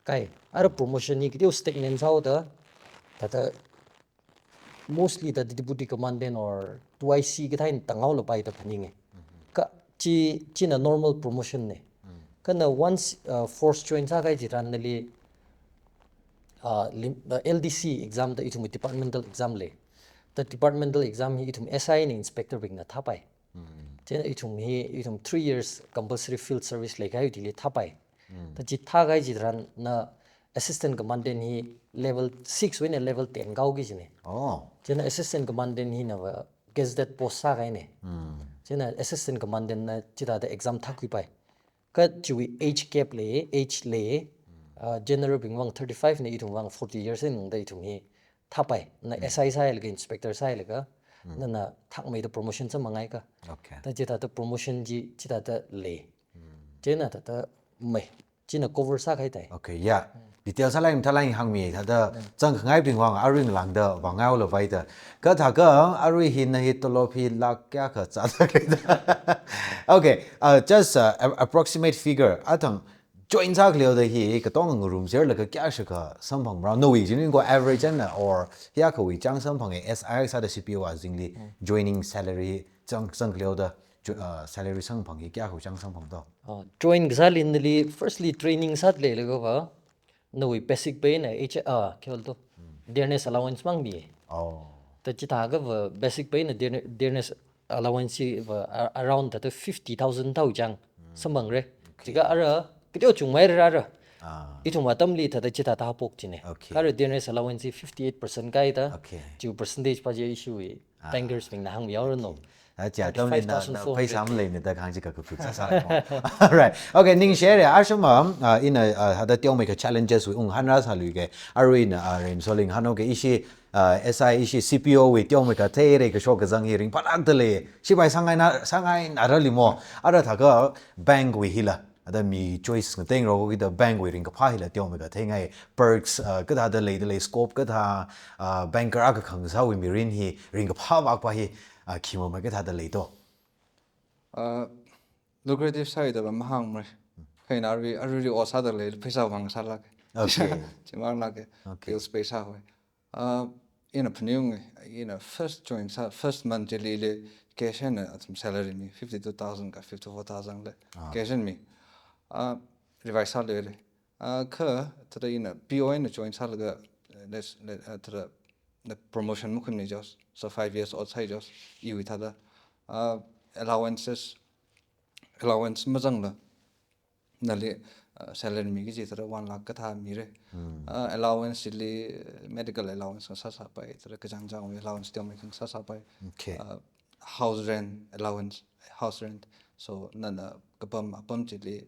kai. Ara promotion hi kateo stagnant sāhaoda, thāda mostly thāda deputy commandant or two I C kathā eina tānghaolapai da phaninge. Kha chi, china normal promotion ne. Kha na once, uh, force join sākahai chitharan nali, uh, lim-, uh, L D C exam da ithum departmental exam lei. Da departmental exam hi ithum S I eina inspector bingna thāpai. Chieina ithum hi, ithum three years compulsory field service leikahai chili thāpai. Da chi thākahai chitharan na assistant commandant hi level six wui eina level ten kaoki kajine. Oh. Chieina assistant commandant hi nava gazetted post sākahaine. Chieina assistant commandant na chithāda exam thākhuipai. Kha chiwui age gap lei, age lei, uh, general bingwui vang thirty-five eina ithumwui vang forty years eina nungda ithum hi thāpai. Na S I sāhailaga, inspector sāhailaga, nana thakmeida promotion samphanghaika. Okay. Da chithāda promotion chi, chithāda lei. Chieina thāda mei. China cover sākahai tai. Okay, ya. Detail sālai mathālai hāngmi, thāda zangkhangaibingwui vang arui ngalāngda vāngaola vaida. Kathākha arui hi na hi tolop hi lakh kayākha zāda leida. Okay, uh, just, uh, a-, approximate figure. Athang join sākhaleoda hi katonga ngarumserlaga kayākha samphangra. Nawui jinin ko average eina or kayākhawui chang samphanga, S I sāda C P O azingli joining salary chang, changkhaleoda jo-, uh, salary samphang hi kayākhawui chang samphang to? Uh, join kasāli nali firstly training sāda leilagava, nawui basic pay eina H, uh, kya bolte, dearness allowance mang mi. Oh. Da chithākhava basic pay eina dearne-, dearness allowance hiva a-, around thāda fifty thousand thao chang samphangre. Okay. Chikha ara, kateo chungmeira ara. Ah. Ithum atamli thāda chithāda haophok kajine. Okay. Kha ara dearness allowance hi fifty-eight percent kahaida. Okay. Chiwui percentage pa chi issue hi bankers bingna hāngmihaoranu. Ah, chi atamli na, na pheisā maleimida kahāng chi kakapuk sāsāmo. Alright. Okay, ningshire, ashama, ah, ina, ah, thāda teomeikha challenges wui unghan rāsāluike, arui na, ah, Reimsoli ngahānhaoke ishi, ah, S I ishi C P O wui teomeikha theirei kashok kazang hi ringphālākda lei, sipai sāngaina, sāngaina rāli mo, ara thākha bank wui hila, ada mi choice ngateingarok kida bank wui ringkaphā hila teomeikha theingai, perks, ah, kathāda leida lei, scope kathā, ah, banker akha khangasāwui mirin hi ringkaphā vākpa hi, ah, khi mamai kathāda lei to? Ah, lucrative sāhaida va mahāngmara. Kha ina arui, arui ot sāda lei, pheisā vang sālāke. Okay. Chi manglāke. Okay. Bills pay sāhoi. Ah, ina phaningunge, ina first join sā, first month chili le, cash eina athum salary mi, fifty-two thousand kha fifty-four thousand le, ah, cash eina mi. Ah, revise sāluire. Ah, kha, thāda ina P O eina join sālaga, eh, let's, let, ah, thāda, na promotion makhuimane jos, so five years ot sāi jos, iwui thāda, ah, allowances, allowance mazangla, nali, ah, salary mi kaji thāda one lakh kathā mire. Hmm. Ah, allowance chili, eh, medical allowance ngasāsāpai, thāda kachangchangwui allowance teomeikha ngasāsāpai. Okay. Ah, house rent allowance, house rent. So, nana kapam apam chili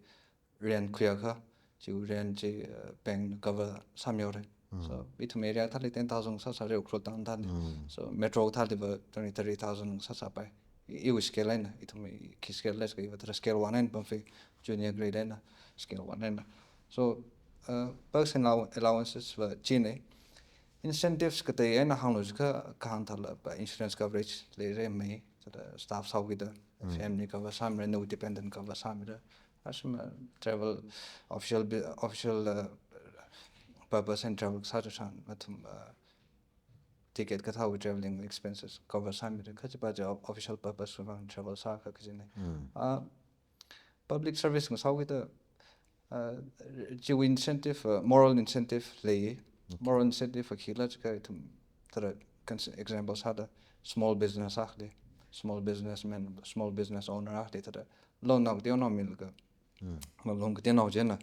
rent khuiakha, chiwui rent chi, uh, bank na cover sāmihaore. Mm. So, ithum area thāli ten thousand sāsāre, Ukhrul town thāli. Mm. So, metro thāliva twenty, thirty thousand sāsāpai. I, iwui scale eina, ithum i khi scale lei, iva thāda scale one eina pamphei, junior grade eina, scale one eina. So, uh, perks and allow-, allowances va chine. Incentives katei eina hānglu jiakha, kahāng thālala insurance coverage leire mei, thāda staff sāhaokida, mm, family cover sāmire, nawui dependent cover sāmire. Ashama travel, official bi-, official, uh, purpose eina travel sā chitharan, athum, uh, ticket kathāwui travelling expenses cover sāmire, kha chipa chi official purpose wui vang travel sākha kajine. Mm. Uh, public service ngasāhaokida, uh, chiwui incentive, uh, moral incentive lei. Okay. Moral incentive va khila jiakha ithum thāda cons-, example sāda small business akhali, small businessman, small business owner akhali thāda loan nao kateonao milaga, mm, malung kateonao china,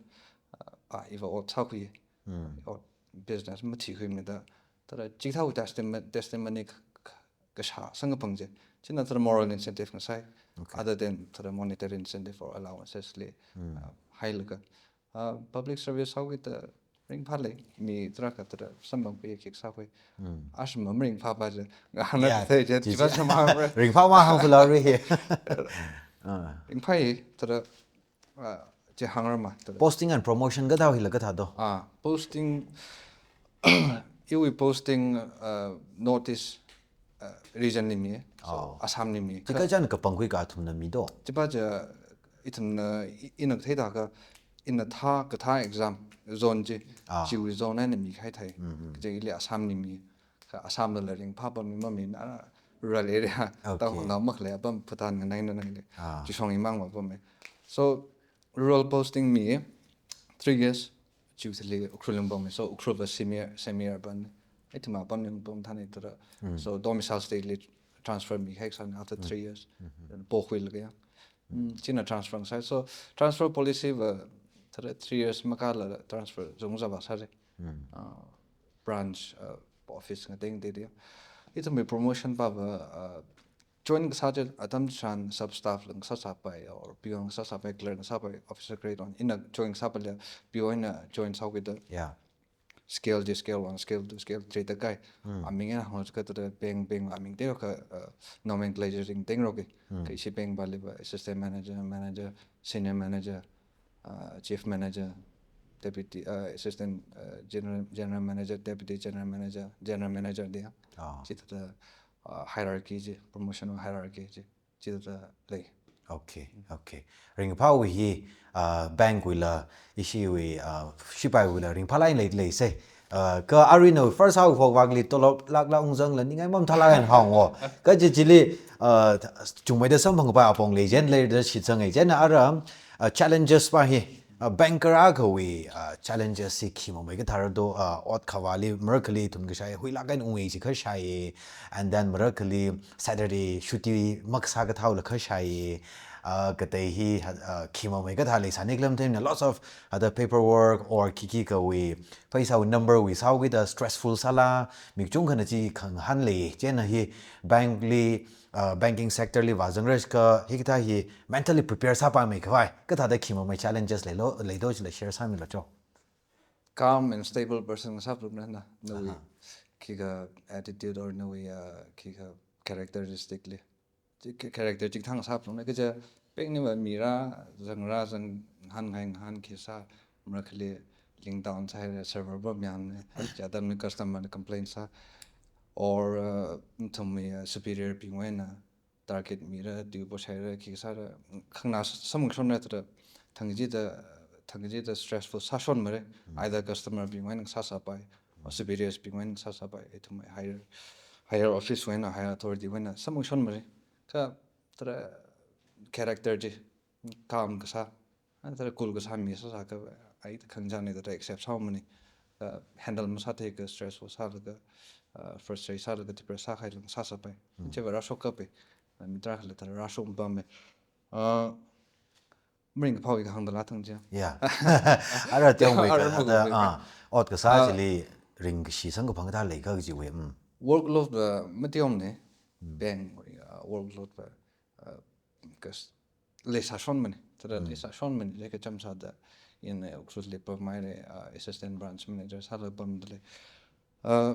uh, ah, iva ot sākhui, mm, ot business mathikhuimida, thāda chikathāwui testim-, testimony k-, k-, kashā samkaphang chi, china thāda moral incentive ngasai, okay, other than thāda monetary incentive or allowances li, mm, uh, hailaga. Uh, public service haokida ringphālei, mi tarākha thāda samphang pai khik sākhui. Mm. Ashama maringphāpa chi, ngahānna, yeah, thei chi, chi, chiva chi samphang pai. Ringphā mahāngkhuilaga hi. Ah. Ringphāi, thāda, ah, chi hāngrama, thāda. Posting and promotion kathā hila kathā do? Ah, posting, iwui posting, ah, North East, ah, region li mi, so, oh, Assam li mi. Chi kha kachāng kapangkhui kathumna mi do? Chipa chi, ithumna, i-, ina kathei thākha, ina thā, kathā exam, zone chi, Ah. chiwui zone eina mikahai thei. Mm-hmm. Kaje ili Assam li mi, kha Assam lala ringphā pammi mamina, rural area, Okay. tao ngam makhalei apam Bhutan nganai na nai le. Ah. Chi shong imang mapam e. So, rural posting mi, three years, chiwui thili Ukhrul li pam e. So, Ukhrul va semi, semi-urban. Ithum apam li pam thani tura. Mm. So, domicile state li transfer mikahai sāna after Mm. three years. Mm-hmm. Then pohuilaga ya. Mm, china transfer ngasai. So, transfer policy va thara three years makālala transfer zungzā va sāre. Mm. Uh, branch, uh, office ngateng te dia. Ithumwui promotion pa va, uh, join kasā chi atam chitharan sub staff la ngasā sāpai, or P O ngasā sāpai, clerk ngasā sāpai, officer grade one. Ina join sāpai le, P O eina join sāhaokida. Yeah. Scale chi, scale one, scale two, scale three da kai. Hmm. Aming eina hānglo kathāda bank, bank aming teokha, uh, nomenclature ringteng roki. Hmm. Kha ishi bank pali va assistant manager, manager, senior manager, uh, chief manager, deputy, uh, assistant, uh, general, general manager, deputy general manager, general manager dia. Ah. Chithāda, uh, hierarchy chi, promotional hierarchy chi. Chithāda lei. Okay, okay. Ringphāwui hi, uh, bank wuila, ishiwui, uh, shipaiwuila, ringphālāk eina lei, lei se. Uh, kha aruina first half phok vakli tolop lāk lāk ungzangla ningai mamathālāk eina hāngo. Kha chi chili, uh, chungmeida samphangpai apong lei jen leida shitsang e jen ara, uh, challenges pa hi. Uh, banker akhawui, uh, challenges hi khi mamei kathāra do, uh, ot khavāli, marakhali ithum kashai, huilāk eina ungei chi kashai, and then marakhali Saturday shuti makasā kathāla kashai, uh, katei hi, uh, khi mamei kathā leisāni klam themna, lots of other paperwork or khi khi kawui, pheisāwui number wui sāhaokida stressful sāla, mi kachungkhana chi khangahān lei, chieina hi bank li, uh, banking sector li vāzangra kha, hikathā hi mentally prepare sāpaimei khavai, kathāda khi mamei challenges leilo, leido chila share sāmilo cho. Calm and stable person ngasāphalungra na, nawui Aha. khikha attitude or nawui, uh, khikha characteristic li. Chi cha-, character chikathā ngasāphalungra, kaja bank li va mira, zangra, zanghān ngai ngahān khi sā, marakhali ling down sāhaira, server pamyangna, chi atamli customer na complain sā, or, uh, nathumwui, uh, superior bingwui eina target mira, due poshaira, khi sāra, khangna s-, samung shonra thāda, thang kachida, thang kachida stressful sāshon mara, Mm. either customer bingwui eina sāsāpai, or Mm. superiors bingwui eina sāsāpai, ithum higher, higher office wui eina, higher authority wui eina samung shon mara. Kha thāda character chi, calm kasā, a thāda cool kasā mi sāsā kha, ai khangachāna thāda accept sāmana. Kha handle masāthei kha stressful sālaga, uh, frustrate sālaga, depress sākahai lang sāsāpai. Mm. Chiva rāshok kapai. Mi tarākhala thāda rāshok pamma. Uh, maringkaphāwui kahāng thāla thang chi. Yeah. Ara teomei Ara kathāda, teomei. Ah, ot kasā Ah. chili ringkashi samkaphang kathā leikha kajiwui, mm. Workload va mateomana. Mm. Bank, uh, workload va, uh, kas-, leisāshonmana. Thāda Mm. leisāshonmana, leikacham sāda, ina Ukhrul li pamhaira, uh, assistant branch manager sālaga pamda lei. Uh,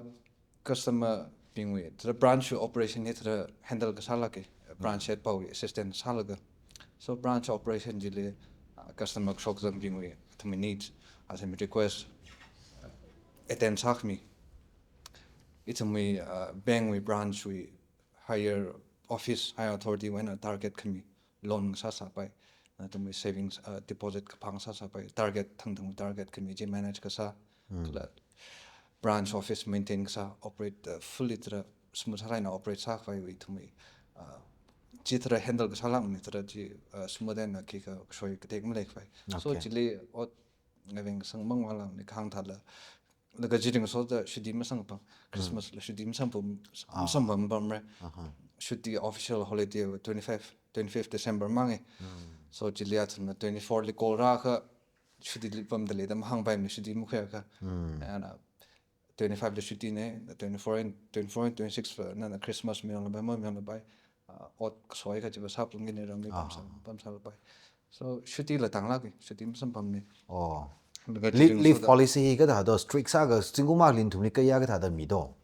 customer bingwui, thāda branch operation hi thāda handle kasālāka, branch Mm. head pawui assistant sālaga. So branch operation chili, uh, customer kashok zangbingwui, athumwui needs, athumwui request, uh, attend sākhami. Ithumwui, uh, bank wui branch wui higher office, higher authority wui eina target khami loan sāsāpai. Nathumwui savings, uh, deposit kaphā sāsāpai. Target, thangthang target khami chi manage kasā. Mm. Kala branch office maintain kasā, operate, uh, fully thāda smooth sālāk eina operate sākhavaiwui ithumwui, uh, chi thāda handle kasālākmana thāda chi, uh, smooth eina khikha kashoi katek maleikhavai. So Okay. chili ot ngaveng kasang mang mang lāngna kahāng thāla. Laga chi ringsoda shuti masangpam. Mm. Christmas la shuti masangpam, Ah. masangpam pamra. Aha. Shuti official holiday va twenty-five, twenty-fifth December manga. Mm. So chili athumna twenty-four li call rākha, shuti li pamda lei da mahāngpaimana, shuti makhuiakha. Mm. And, uh, twenty-five li shutina, twenty-four and, twenty-four and twenty-six va nana Christmas mayonlapai, mayonlapai. Uh, ot kasoi kachiva sāphalungra ramli Aha. pamsā, pamsālapai. So, shutila tānglāka, shuti masangpamna. Oh. Laga Leave, chiring leave soda. Policy hi kathāda strict sākha, zingkum akhali nathumli kayā kathāda mido?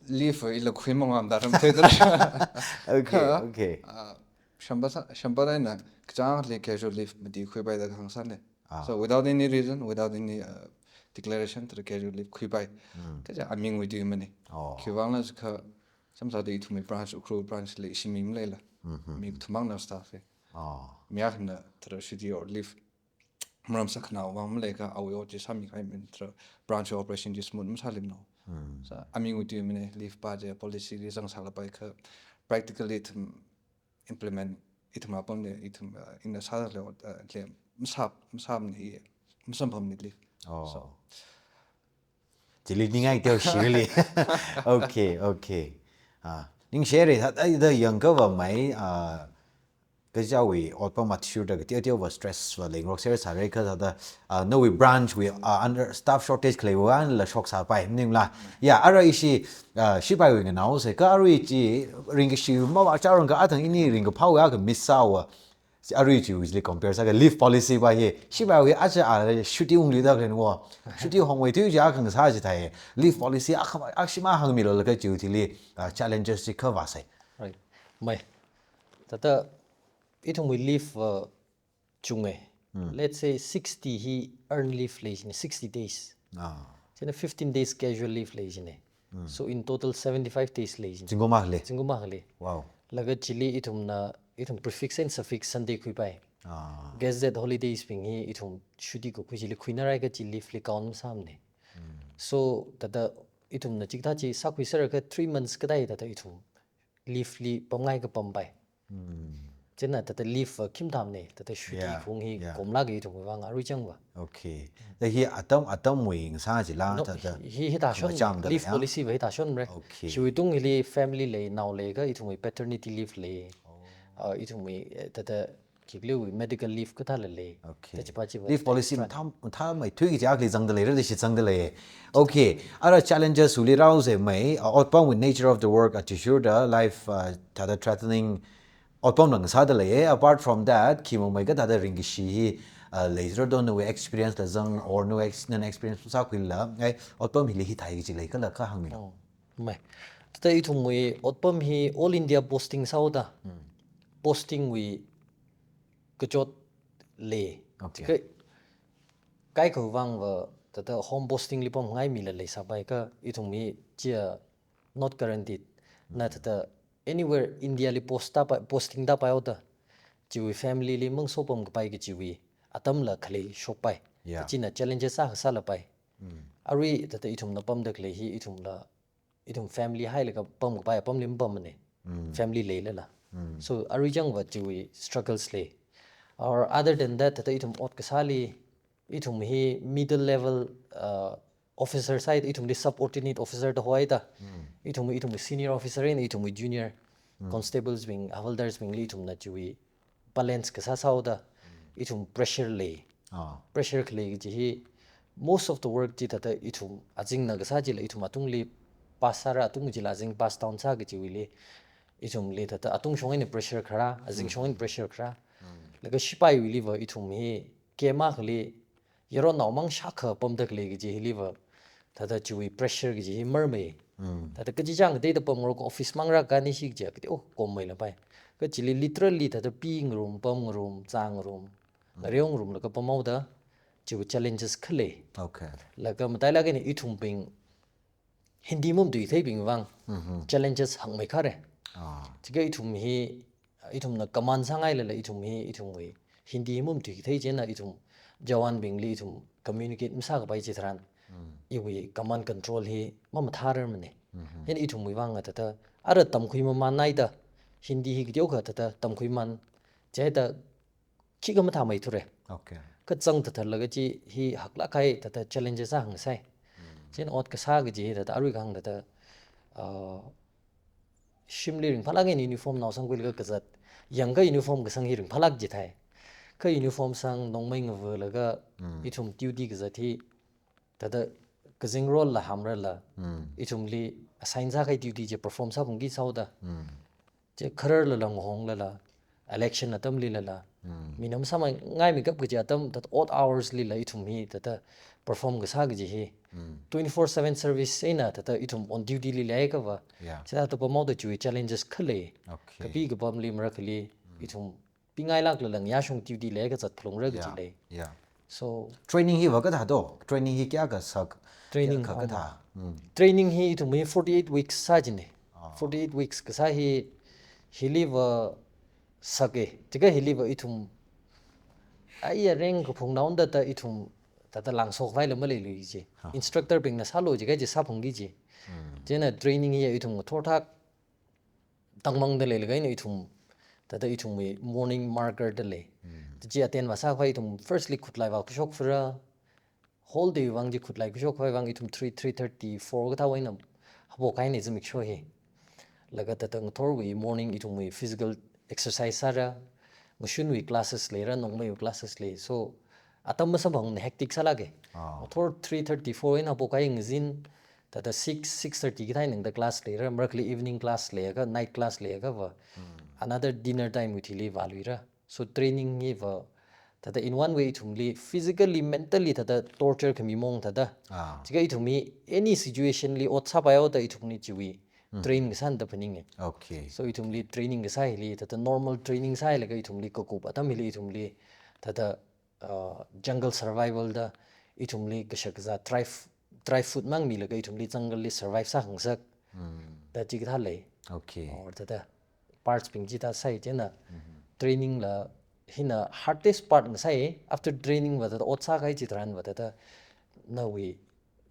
Leave ila khui mangam da ramtheida. Okay, okay. Ah, shamba sā, shamba eina kachāng akhali casual leave mati khuipaida kahāng sāna. Ah. So without any reason, without any, uh, declaration, thāda casual leave khuipai. Mm. Kaja amingwui tuimana. Oh. Khiwuivang jiakha, samsāda ithumwui branch, Ukhrul branch li ishi mi maleila. Mm-hmm. Mi kathum mangna staff e. Ah. Mi akhana thāda shuti or leave maram sākhanao vang maleiakha awui ot chi sāmikahai min thāda branch operation chi smooth masālemno. Hmm. So, aming uti mine leave pa chi policy li zangsālapai kha practically ithum implement ithum apam le ithum, uh, ina sāda le, uh, le masā, masāmane, masamphamne leave. Oh. So. Chili ningai teo shirili. Okay, okay. Ah, ning share ha, ai da yangkava mai, ah, kaja wui otpam athishurda kateo teo va stress va lengrok share sāre kha da, ah, nawui branch wui, ah, under staff shortage khalei vang la shoksāpai ningla. Ya, ara ishi, ah, shipaiwui nganaosei kha arui chi ringkashi mavācharang kha athang ini ringkaphā ya kha miss sāwa. Arui chiwui chili compare sākha leave policy va hi, shipaiwui aja a shuti ungluida khalei wo. Shuti hongwui tui ja khangsā chithāi. Leave policy a khama, a shima hāngmilu laga chiwui chili, ah, challenges chi kha vāsei. Right. Mai. Thāda ithumwui leave, uh, chunge. Hmm. Let's say sixty hi earned leave lei jine, sixty days. Ah. Chieina fifteen days casual leave lei jine. Hmm. So in total seventy-five days lei jine. Zingkum akha lei. Zingkum akha lei. Wow. Laga chili ithumna, ithum prefix and suffix Sunday khuipai. Ah. Gazetted holidays bing hi ithum shuti kakhui chili khuinarai kha chi leave li count masāmane. Hmm. So, thāda ithumna chikathā chi sākhuiser kha three months kadai thāda ithum leave li pamngai kha pampai. Hmm. Chieina thāda leave va khim tamne, thāda shuti, yeah, khong hi, yeah, komlak ithumwui vang arui chang va. Okay. Da hi atam, atamwui ngasā chila, no, thāda hi, hi, hithāshon, khama cham da leave ya, policy va hithāshon re. Okay. Chiwui tung hili family lei, nao lei kha ithumwui paternity leave lei. Oh. Ah, ithumwui, eh, thāda khikliwui medical leave kathāla lei. Okay. Thāda chipa chiva. Leave policy mathā, mathāmeithui kaji akhali zangda leira, da shitsangda lei. Okay. Ara challenges uli rao ze mai, uh, otpamwui nature of the work athishurda life, uh, thāda threatening otpam lang sāda lei. Apart from that, khi mamei kha thāda ringkashi hi, uh, leizar do nawui experience la zang or nawui ex-, nana experience sākhuila, ai, otpam hili hithāi kaji leikhala kha hāngmi. Oh. Mai. Thāda ithumwui otpam hi all India posting sāhaoda. Hmm. Posting wui kachot lei. Okay. Chika kaikha vang va thāda home posting li pamngai mila leisāpai kha ithum hi chia not guaranteed. Na, hmm, thāda anywhere India li post tāpai, posting tāpaihaoda chiwui family li mangso pamkapai kachiwui atamla khalei shokpai. Yeah. Kachina challenges akha sālapai. Hmm. Arui thāda ithumna pamda khalei hi ithumla ithum family hailaga pamkapai apamli mapamane. Mm. Family leilala. Mm. So, arui chang va chiwui struggles lei. Or other than that, thāda ithum ot kasāli, ithum hi middle level, uh, officer sāi, ithumli subordinate officer da hoida. Mm. Ithum, ithum senior officer eina ithum junior, mm, constables bing, havaldars bingli ithumna chiwui balance kasā sāhaoda, mm, ithum pressure lei. Ah. Pressure khalei kaji hi, most of the work chi thāda ithum azingna kasā chila ithum atungli pass sāra, atung chila azing pass down sā kajiwuili, ithumli thāda atung shong eina pressure kharā, azing, mm, shong eina pressure kharā. Mm. Laga shipaiwuili va ithum hi, kema khali, yaron naomang shākha pamda khalei kaji hili va, thāda chiwui pressure kaji hi marmei. Mm. Thāda kachichāng kateida pamngarok office mang rākani shi kaji kati, oh, kommei lapai. Kha chili literally thāda pingarum, pamngarum, zāngarum, mm, ngareongarum laga pamhaoda, chiwui challenges khalei. Okay. Laga matailak eina ithumbing Hindi mum tuitheibing vang, mhm, challenges hangmei khare. Ah. Chika ithum hi, ithumna command sāngailala ithum hi, ithumwui Hindi mum tuithei chieina ithum jawan bingli ithum communicate masākapai chitharan, mm, iwui command control hi mamathārarmane. Mhm. Hina ithumwui vang thāda, ara tamkhui mamānhaida, Hindi hi kateokha thāda tamkhui man, chieina khikha mathāmeithure. Okay. Kachang thāda laga chi hi haklak kahai thāda challenges akha sai. Mm. Chieina ot kasā kaji hi thāda arui kahāng thāda, uh, shimli ringphālak eina uniform naosang khuilaga kazat. Yangkha uniform kasang hi ringphālak jithai. Kha uniform sang nongmei ngavalaga, mm, ithum duty kazat hi thāda kazing role la hamrala, mm, ithumli assign sākahai duty chi perform sāphungki sāhaoda. Mm. Chi khararlala ngahonglala, election atamlilala, mm, minam sāmei ngaimei kap kaji atam thāda odd hours lila ithum hi thāda perform kasā kaji hi. Mm. Twenty-four seven service eina thāda ithum on duty li leiakha va. Yeah. Chithāda pamhaoda chiwui challenges khalei. Okay. Kapi kapamli marakhali, mm, ithum pingailak lala ngayāshung duty leiakha zat phalungra kaji, yeah, lei. Yeah. So training hi va kathā do? Training hi kayākha sā? Training, kayākha, oh, kathā? Mm. Training hi ithum hi forty-eight weeks sā jine. Ah. Forty-eight weeks kasā hi, hili va sāke. Chika hiliva ithum, aiya reng kaphung naonda ta ithum, tata langshok vaila maleilui chi. Ha. Instructor bingna sālu jiakha chi sāphungki chi. Hmm. Chieina training hi ithum ngathor thak tangmangda leilaga eina ithum, tata ithumwui morning marker da lei. Hmm. Chi aten masākhavai ithum firstly khutlai vā khuishok phara, whole day vang chi khutlai khuishok khavai vang ithum three, three thirty, four kathā eina haophok kahaina zimiksho hi. Laga tata ngathorwui morning ithumwui physical exercise sāra, ngashunwui classes leira, nongmeiwui classes lei. So, atam masamphangmana, hectic sālāke. Ah. Ngathor three thirty, four eina haophok kahai ngazin, tata six, six thirty kathā eina tangda class leira, marakhali evening class leiakha, night class leiakhava, Hmm. another dinner time wui thili vāluira. So training hiva, tata in one way ithumli physically, mentally tata torture khami maong tata. Ah. Chika ithumwui any situation li ot sāpaihaoda ithumli chiwui Hmm. train kasāna da phaninge. Okay. So ithumli training kasā hili, tata normal training sāhailaga ithumli kakup atam hili ithumli, tata, uh, jungle survival da ithumli kashak kazā dry f-, dry food mang milaga ithumli jungle li survive sākhangasak. Hmm. Da chikathā lei. Okay. Or tata parts bing chithā sāi chieina. Mhm. Training la hina hardest part ngasai, after training va tata ot sākahai chitharan va tata nawui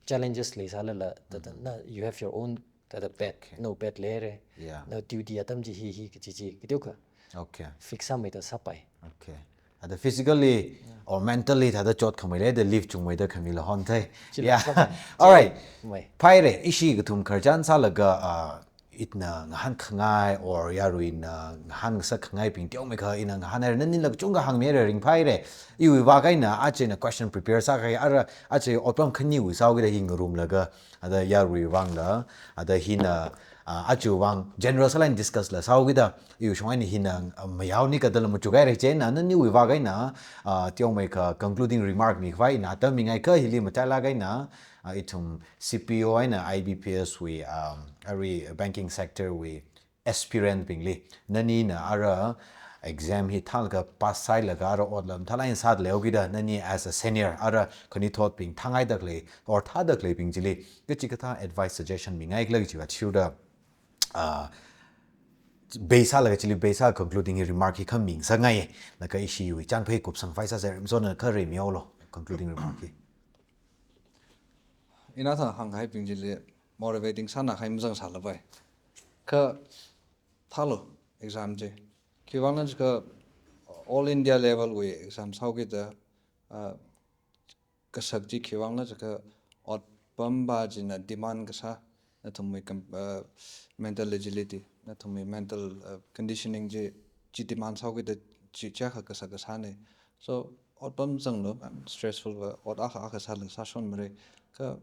challenges leisālala, tata Mhm. na you have your own tata pet, Okay. nawui pet leira. Yeah. Nawui duty atam chi hi hi kachi chi, kateokha. Okay. Fix sāmeida sāpai. Okay. Thada physically Yeah. or mentally thada chotkhamei leida leave chungmeida khami la honthei. Chila Yeah. sāpai. All right. Mai. Phaire, ishi kathum khararchan sālaga, ah, ina ngahānkhangai or yaruina ngahānngasakkhangaibing teomeikha ina ngahānhaira, nanila kachungkha hāngmihaira, ringphaire. Iwui vākha ina aja ina question prepare sākahai, ara aja otpam khaniwui sāhaokida hi ngarumlaga, thada yaruiwui vangla, thada hina, ah, ajawui vang general sālala discuss la sāhaokida, iwui shong eina hina, ah, mayaoni kadala machukhaira chieina, naniwui vākha ina, ah, teomeikha concluding remark mikhavai ina atam mingaikha hili matailāk eina, ah, ithum C P O eina I B P S wui, um, arui banking sector wui aspirant bingli, nanina ara exam hi thālaga pass sāhailaga ara otla mathālāk eina sāda leihaokida, nani as a senior, ara khanuithotbing thāngaida khalei or thāda khaleibing chili kachikathā advice suggestion mingaikhala kajiva thiuda, ah, base sālaga chili base sā concluding hi remark hi kha mingasakngai, laga ishiwui chānphei kupsang phai sāsa, Rimsona kha remihaolu concluding remark hi. Ina thang hānghaibing chili motivating sānakahai mazangsālapai. Kha thālu exam chi. Khiwuivangna jiakha all India level wui exam sāhaokida, ah, kasak chi khiwuivangna jiakha otpam pa china demand kasā, nathumwui com-, ah, mental agility, nathumwui mental, ah, conditioning chi, chi demand sāhaokida chi, chiakha kasak kasāna. So, otpam zanglu, um, stressful va, ot akha akha sālaga sāshon mara. Kha,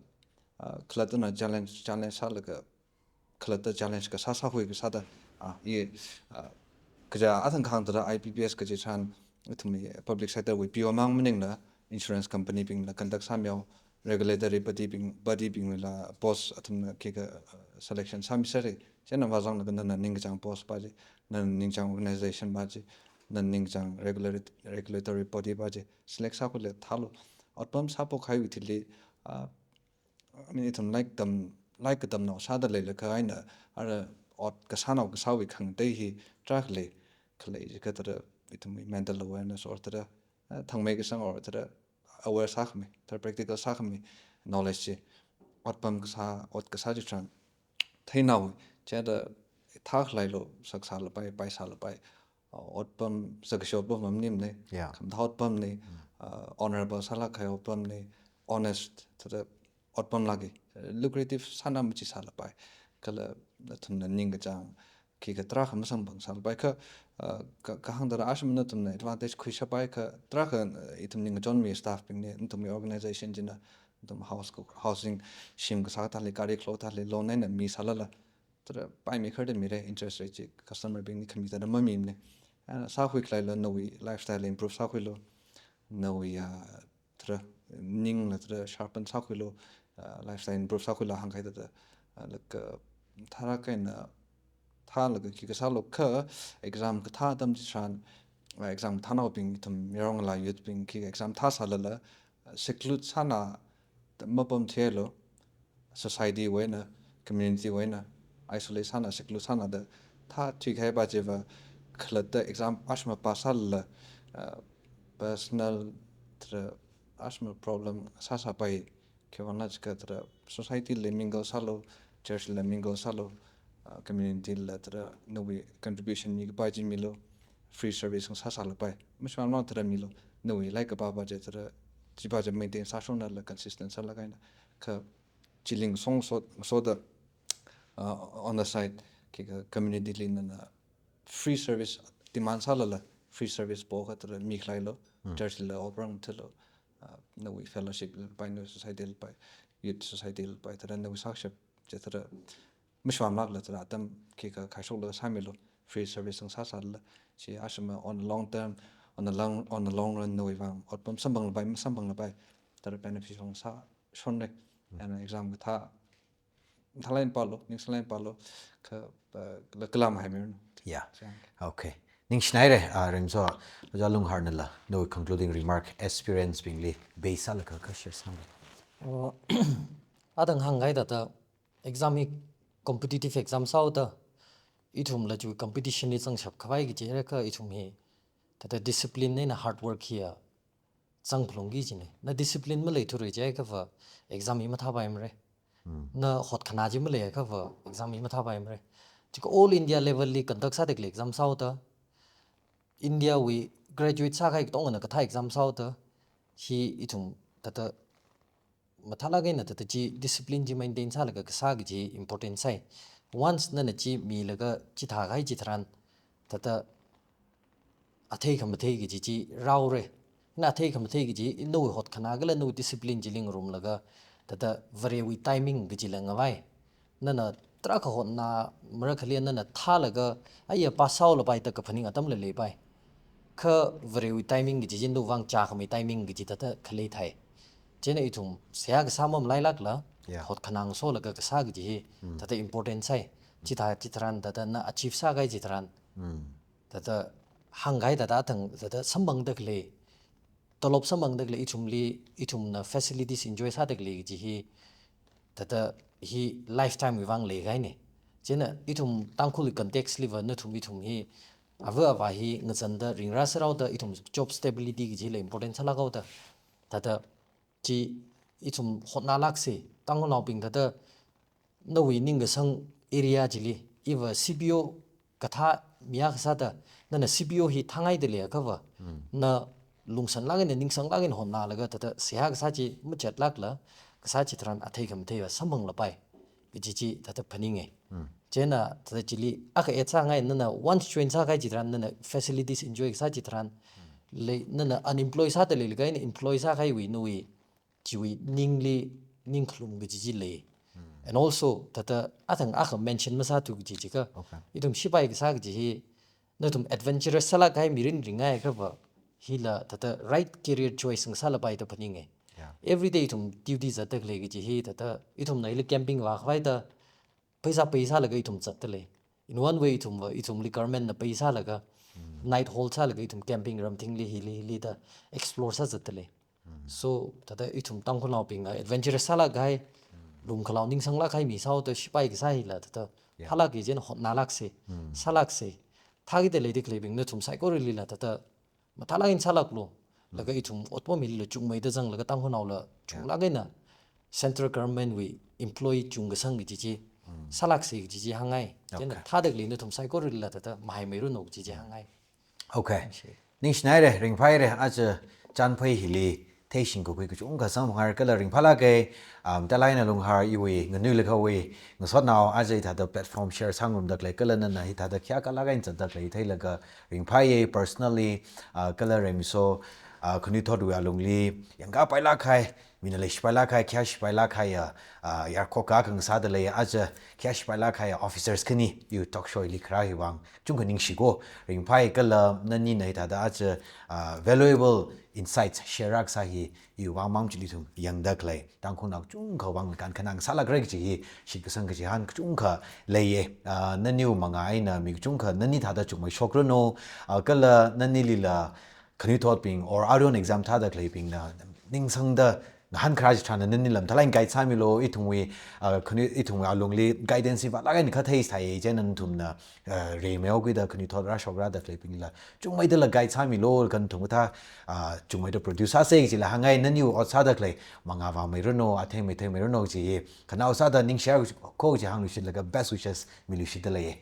ah, khalattana challenge, challenge sālaga, khalatta challenge kasā sākhui kasāda, ah, i, ah, kaja athang kahāng thada I B P S kaji tharan, ithumwui public sector wui P O mang maningla, insurance company bingla conduct sāmihao, regulatory body bing, body bingwuila post athumna khikha, ah, selection sāmisera. Chieina vāzanglaga nana ningkachāng post pa chi, nana ningchāng organization pa chi, nana ningchāng regulatory, regulatory body pa chi select sākhuila thālu. Otpam sāphokhaiwui thili, ah, I mean, ithum lairik tam, lairik katamnao sāda leilakha eina, ara ot kasānao kasāwui khangatei hi tarākha lei, khalei jiakha thada ithumwui mental awareness or thada, ah, thangmei kasang or thada aware sākhamei, thada practical sākhamei knowledge chi, otpam kasā, ot kasā chitharan theinaowui, chithada thākhalailu, saksālapai, paisālapai, ah, otpam, sākasho otpam maningmana, Yeah. khamathā otpamna, Mm. ah, honorable sālākkahai otpamna, honest, thada otpam lāka, lucrative sāna machichālapai, kala nathumna ningkachāng khikha tarākha masamphang sālapai kha, ah, ka, kahāng thada asham nathumna advantage khuishapai kha tarākha, ah, ithum ningkachonmi staff bingna, nathumwui organization china, nathum house ko, housing scheme kasā thāli, gari klo thāli, loan eina misālala, thada paimi kharda mira, interest rate chi customer bingli khami thada mamimana. Ana sākhuikhalaila nawui lifestyle improve sākhuilu, nawui, ah, thada ningla thada sharpen sākhuilu, ah, lifestyle improve sākhuilu hāngkahai thada, ah, laga, ah, thālāk eina, thālaga khikha sālu kha exam kathā atam chitharan, ah, exam kathānaobing ithum yaronla youth bing khikha exam thāsālala, ah, seclude sāna mapamtheilu, society wui eina, community wui eina, isolate sāna, seclude sāna da thāthuikahai pa chiva, khalatta exam ashma pass sālala, uh, personal tara ashma problem sāsāpai, khiwuivang na jiakha tara society li mingle sālu, church li mingle sālu, uh, community la tara nawui contribution mikapai chi milu, free service ngasāsālapai. Mashwamla tara milu, nawui laika papa chi tara chipa chi maintain sāshongnala consistent sālaga eina. Kha chili song so, so the, uh, on the side, khikha community li nana free service demand sālala, free service po kha tara mikhalailo, church la offering thilo, uh, nawui fellowship lapai, nawui society lapai, youth society lapai, tara nawui sakshap, chi tara mashwamlakla tara atam khikha khaishokla sāmilu, free service ngasāsālala, chi ashma on long term, on the long, on the long run nawui vang, otpam samphanglapai, masamphanglapai, tara beneficial sāshonre, and exam kathā, thalai pālu, ningsalai pālu, kha, uh, la kalam hai mir. Yeah. Okay. Ningshinaire, ah, Rengso, Ojā Lungharnala, nawui concluding remark, aspirants bingli, base sālaga kha share sāmi. Oh, adang hāngkahai thāda, exam hi competitive exam sāhaoda, ithumla chi competition li zangshap khavai kaji jiakha ithum hi, thāda discipline eina hard work hiya, zangphalungki kajina. Na discipline maleithura jiakhava exam hi mathāpaimara. Na hotkhanā chi maleiakhava exam hi mathāpaimara. Jiakha all India level li conduct sāda khalei exam sāhaoda, India wui graduate sākahai katongana kathā exam sāhaoda, hi ithum thāda mathālak eina thāda chi discipline chi maintain sālaga kasā kaji important sai. Once nana chi milaga chithākahai chitharan, thāda athei khamathei kaji chi rāhaora. Na athei khamathei kaji, nawui hotkhanā kala nawui discipline chili ngarumlaga, thāda Varewui timing kajila ngavai. Nana tarākha hotnāmara khalei nana thālaga, aiya pass sāhaolapai da kaphaning atamla leipai. Kha Varewui timing kaji chi nawui vang chākhamei timing kaji thāda khalei thai. Chieina ithum seihā kasā mamalailakla, Yeah. hotkhanā ngasolaga kasā kaji hi, thāda important sai. Chithā chitharan thāda na achieve sākahai chitharan. Thāda hāngkahai thāda athang thāda samphangda khalei, tolop samphangda khalei, ithumli, ithumna facilities enjoy sāda khalei kaji hi, thāda hi lifetime wui vang leikahaina. Chieina ithum Tangkhulwui context liva nathum ithum hi, ava avā hi ngazanda ringrā sāhaoda ithum job stability kajila important sālakhaoda, thāda chi ithum hotnālaksa, Tangkhulnaobing thāda nawui ningkasang area chili, iva C P O kathā miya kasāda, nana C P O hi thāngaida leiakhava, na lungsanlak eina, ningsanglak eina hotnālaga, thāda seihā kasā chi machatlakla, kasā chitharan athei khamatheiva samphanglapai kaji chi thāda phaninga. Chieina thāda chili akha add sāngai, nana once join sākahai chitharan, nana facilities enjoy kasā chitharan, lei, nana unemployed sāda leilaga eina employed sākahaiwui nawui chiwui ningli ningkhalum kaji chi lei. And also, thāda athang akha mention masāthu kaji jiakha, Okay. ithum shipai kasā kaji hi, nathum adventurous sālak kahai mirin ringai akhava, hila thāda right career choice ngasālapai da phaninga. Yeah. Everyday ithum duty zatda khalei kaji hi, thāda ithumna hili camping vākhavai da, pheisā pay sālaga ithum zatda lei. In one way ithumva, ithumli government na pay sālaga, night hold sālaga ithum camping ramthingli hili hili da explore sāzatda lei. So, thāda ithum Tangkhulnaobing, uh, adventurous sālak kahai, lungkhalao ningsanglak kahai mi sāhaoda shipai kasā hila, thāda Yeah. thālak kaji chieina hotnālaksa, sālaksa. Thākida leida khaleibing nathum saikoralila thāda mathālak eina sālaklu. Laga ithum otpam hila chungmeida zanglaga Tangkhulnaola chunglak eina central government wui employee chungkasang kaji chi, sālaksa kaji chi hāngngai. Chieina Okay. thāda khalei nathum saikoralila thāda mahaimeiruno kaji chi hāngngai. Okay. Ningshinaire, ringphāhaire, aja chānphei hili theishing kakhui kachungkha samphanghaira kala ringphālāka, um, Talai eina Lunghar iwui, nganuilakha iwui, ngasotnao aja hithāda platform share sāngarumda khalei kala nana hithāda khayākha lāk eina zatda khalei theilaga ringphāya personally, uh, kala Rengso, uh, khanuithotwui alungli, yangkāpailāk kahai, mina leishipailāk kahai, khayāshipailāk kahaiya, ah, yarkhokkha khangasāda lei, aja khayāshipailāk kahaiya officers khani, iwui talk show hili kharā hiwui vang, chungkha ningshiko, ringphāya kala nanina hithāda aja, ah, valuable insights share rākasā hi, iwui vang mang chili ithum yangda khalei, Tangkhulnao chungkhawui vang kankhanang sālākra kaji hi, shitkasang kachihān kachungkha leiya, ah, naniwui mangā eina mi kachungkha, nani thāda chungmeishokranu, ah, kala nanilila, khanuithotbing or aruihon exam thāda khaleibingna ningsangda Nahān kharā chitharan nani lam thalai guide sāmilu, ithumwui, ah, khani ithumwui alungli guidance hi vālāk eina kathei thai chieina nathumna, ah, rimeikhuida khanuithot rāshokrada khaleibingla chungmeidala guide sāmilu, kha nathum kathā, ah, chungmeida produce sāsa kajila hāngngai, naniwui ot sāda khalei mangā vāmeiranu, athei mathei meiranu kaji hi khanaowa sāda ningshiya kho kaji hāngluishitlaga best wishes miluishitda leiya.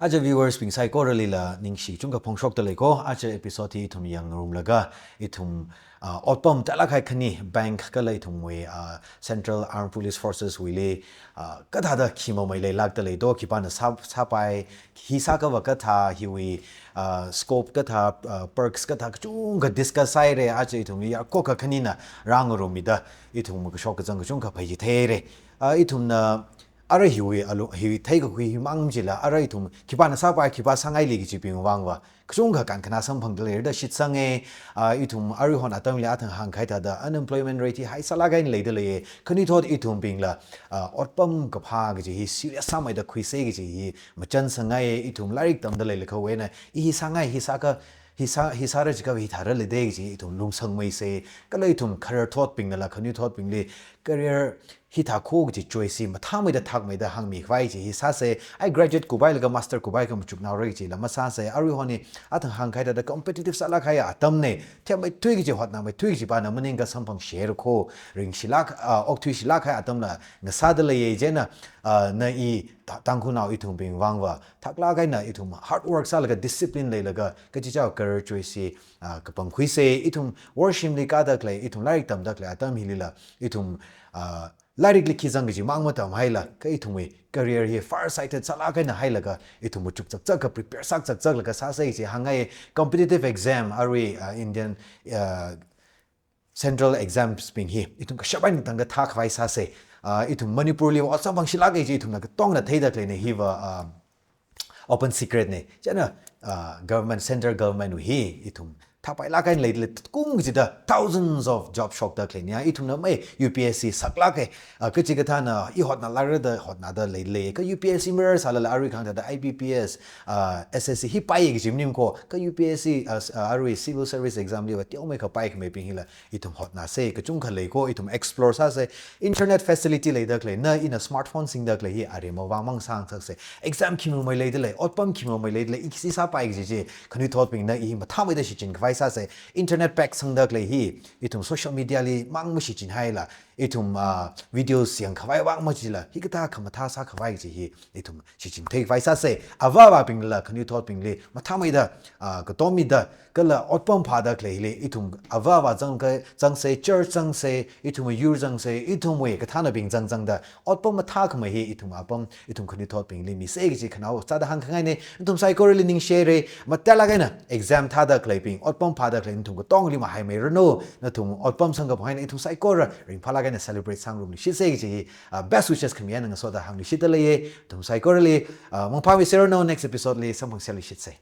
Aja viewers bing saikoralila ningshi chungkha phongshokda leiko. Aja episode hi ithum yangngarumlaga ithum, ah, otpam tālāk kahai khani bank kala ithumwui, ah, Central Armed Police Forces wuili, ah, kathāda khi mamei leilākda lei do, khipāna sā, sāpai, hi sākhava kathā, hiwui, ah, scope kathā, ah, perks kathā kachungkha discuss sāhaira. Aja ithumli yarkhokkha khanina rāngarummida ithum kashok kazang kachungkha phāchitheira. Ah, ithumna arui hiwui alu, hi theikakhui himang chila, arui ithum khipāna sāpai, khipā sāngaili kajibing vangva kachungkha kankhana samphangda leida shitsanga. Ah, ithum aruihon atamli athang hāngkahai thāda unemployment rate hi high sālāk eina leida leiya. Khanuithot ithumbingla, ah, otpam kaphā kaji hi serious sāmeida khuisa kaji hi machan sāngaiya. Ithum lairik tamda leilakhawui eina i hi sāngai, hi sākha, hi sā, hi sāra jiakha hithāra leida kaji ithum lungsangmeisa. Kala ithum career thotbingnala khanuithotbingli career hithā kho kaji choice hi mathāmeida thakmeida hāngmikhavai kaji hi sāsa. I graduate kuphailaga master kuphai kha machuknaora kajila masāsa. Aruihon hi athang hāngkahai thāda competitive sālāk kahai atamna. Themmeithui kaji, hotnameithui kaji pana maningakha samphangshira kho, ringshilāk, ah, okthuishilāk kahai atamla ngasāda leiya. Chieina, ah, na i Ta-, Tangkhulnao ithumbing vangva thaklāk eina ithum hard work sālaga, discipline leilaga kachichā career choice hi, ah, kapangkhuisa. Ithum worshimli kāda khalei, ithum lairik tamda khalei atam hilila ithum, ah, lairikli khi zang kajimang matamhaila, kha ithumwui career hi far sighted sālāk eina hailaga ithum machuk chakchakha, prepare sāk chakchaklaga sāsa kaji hāngngai. Competitive exam, arui, ah, Indian, ah, central exams bing hi ithum kashap eina tangda thākhavai sāsa. Ah, ithum Manipurli ot samphangshilāka kaji ithumna katongna theida khaleina, hiva, ah, open secret na. Chieina, ah, government, central government wui hi ithum thāpailāk eina leida lei, kum kachida thousands of job shokda khaleina. Ithumna mai U P S C saklāka, ah, kachikathāna i hotnalākra da hotnada leida lei. Kha U P S C mirror sālala arui kahāng thāda I B P S, ah, S S C hi paiya kaji maning kho. Kha U P S C, ah, s-, ah, arui civil service exam liva teomeikha paikhameibing hila ithum hotnāsa, kachungkha lei kho, ithum explore sāsa. Internet facility leida khalei, na ina smartphone singda khalei hi aremma vangmang sāngasaksa. Exam khi mamei leida lei, otpam khi mamei leida lei, i khi sāpai kaji chi khanuithotbingna i mathāmeida shichinkhavai sāsa. Internet pack sangda khalei hi ithum social media li mang mashichinhaila, ithum, ah, videos yangkhavai vang machila, hikathā khamathā sākhavai kaji hi ithum shichintheikhavai sāsa. Avā avābingla khanuithotbingli mathāmeida, ah, katomida kala otpam phāda khaleili ithum avā avā zangkha, zangsa, church zangsa, ithumwui yur zangsa, ithumwui kathānabing zangzangda otpam mathākhamei hi ithum apam, ithum khanuithotbingli misa kaji khanaowa sāda hāngkhangaina. Nathum saikorali ningshihaira, matālāk eina exam thāda khaleibing, otpam phāda khalei nathum katongli mahaimeiranu. Nathum otpam sangkaphang eina ithum saikora ringphālāk eina celebrate sāngarumluishitsa kaji hi, ah, best wishes khami eina ngasoda hāngluishitda leiya. Nathum saikorali, ah, mangphāmiseranu, next episode li samphangserluishitsa.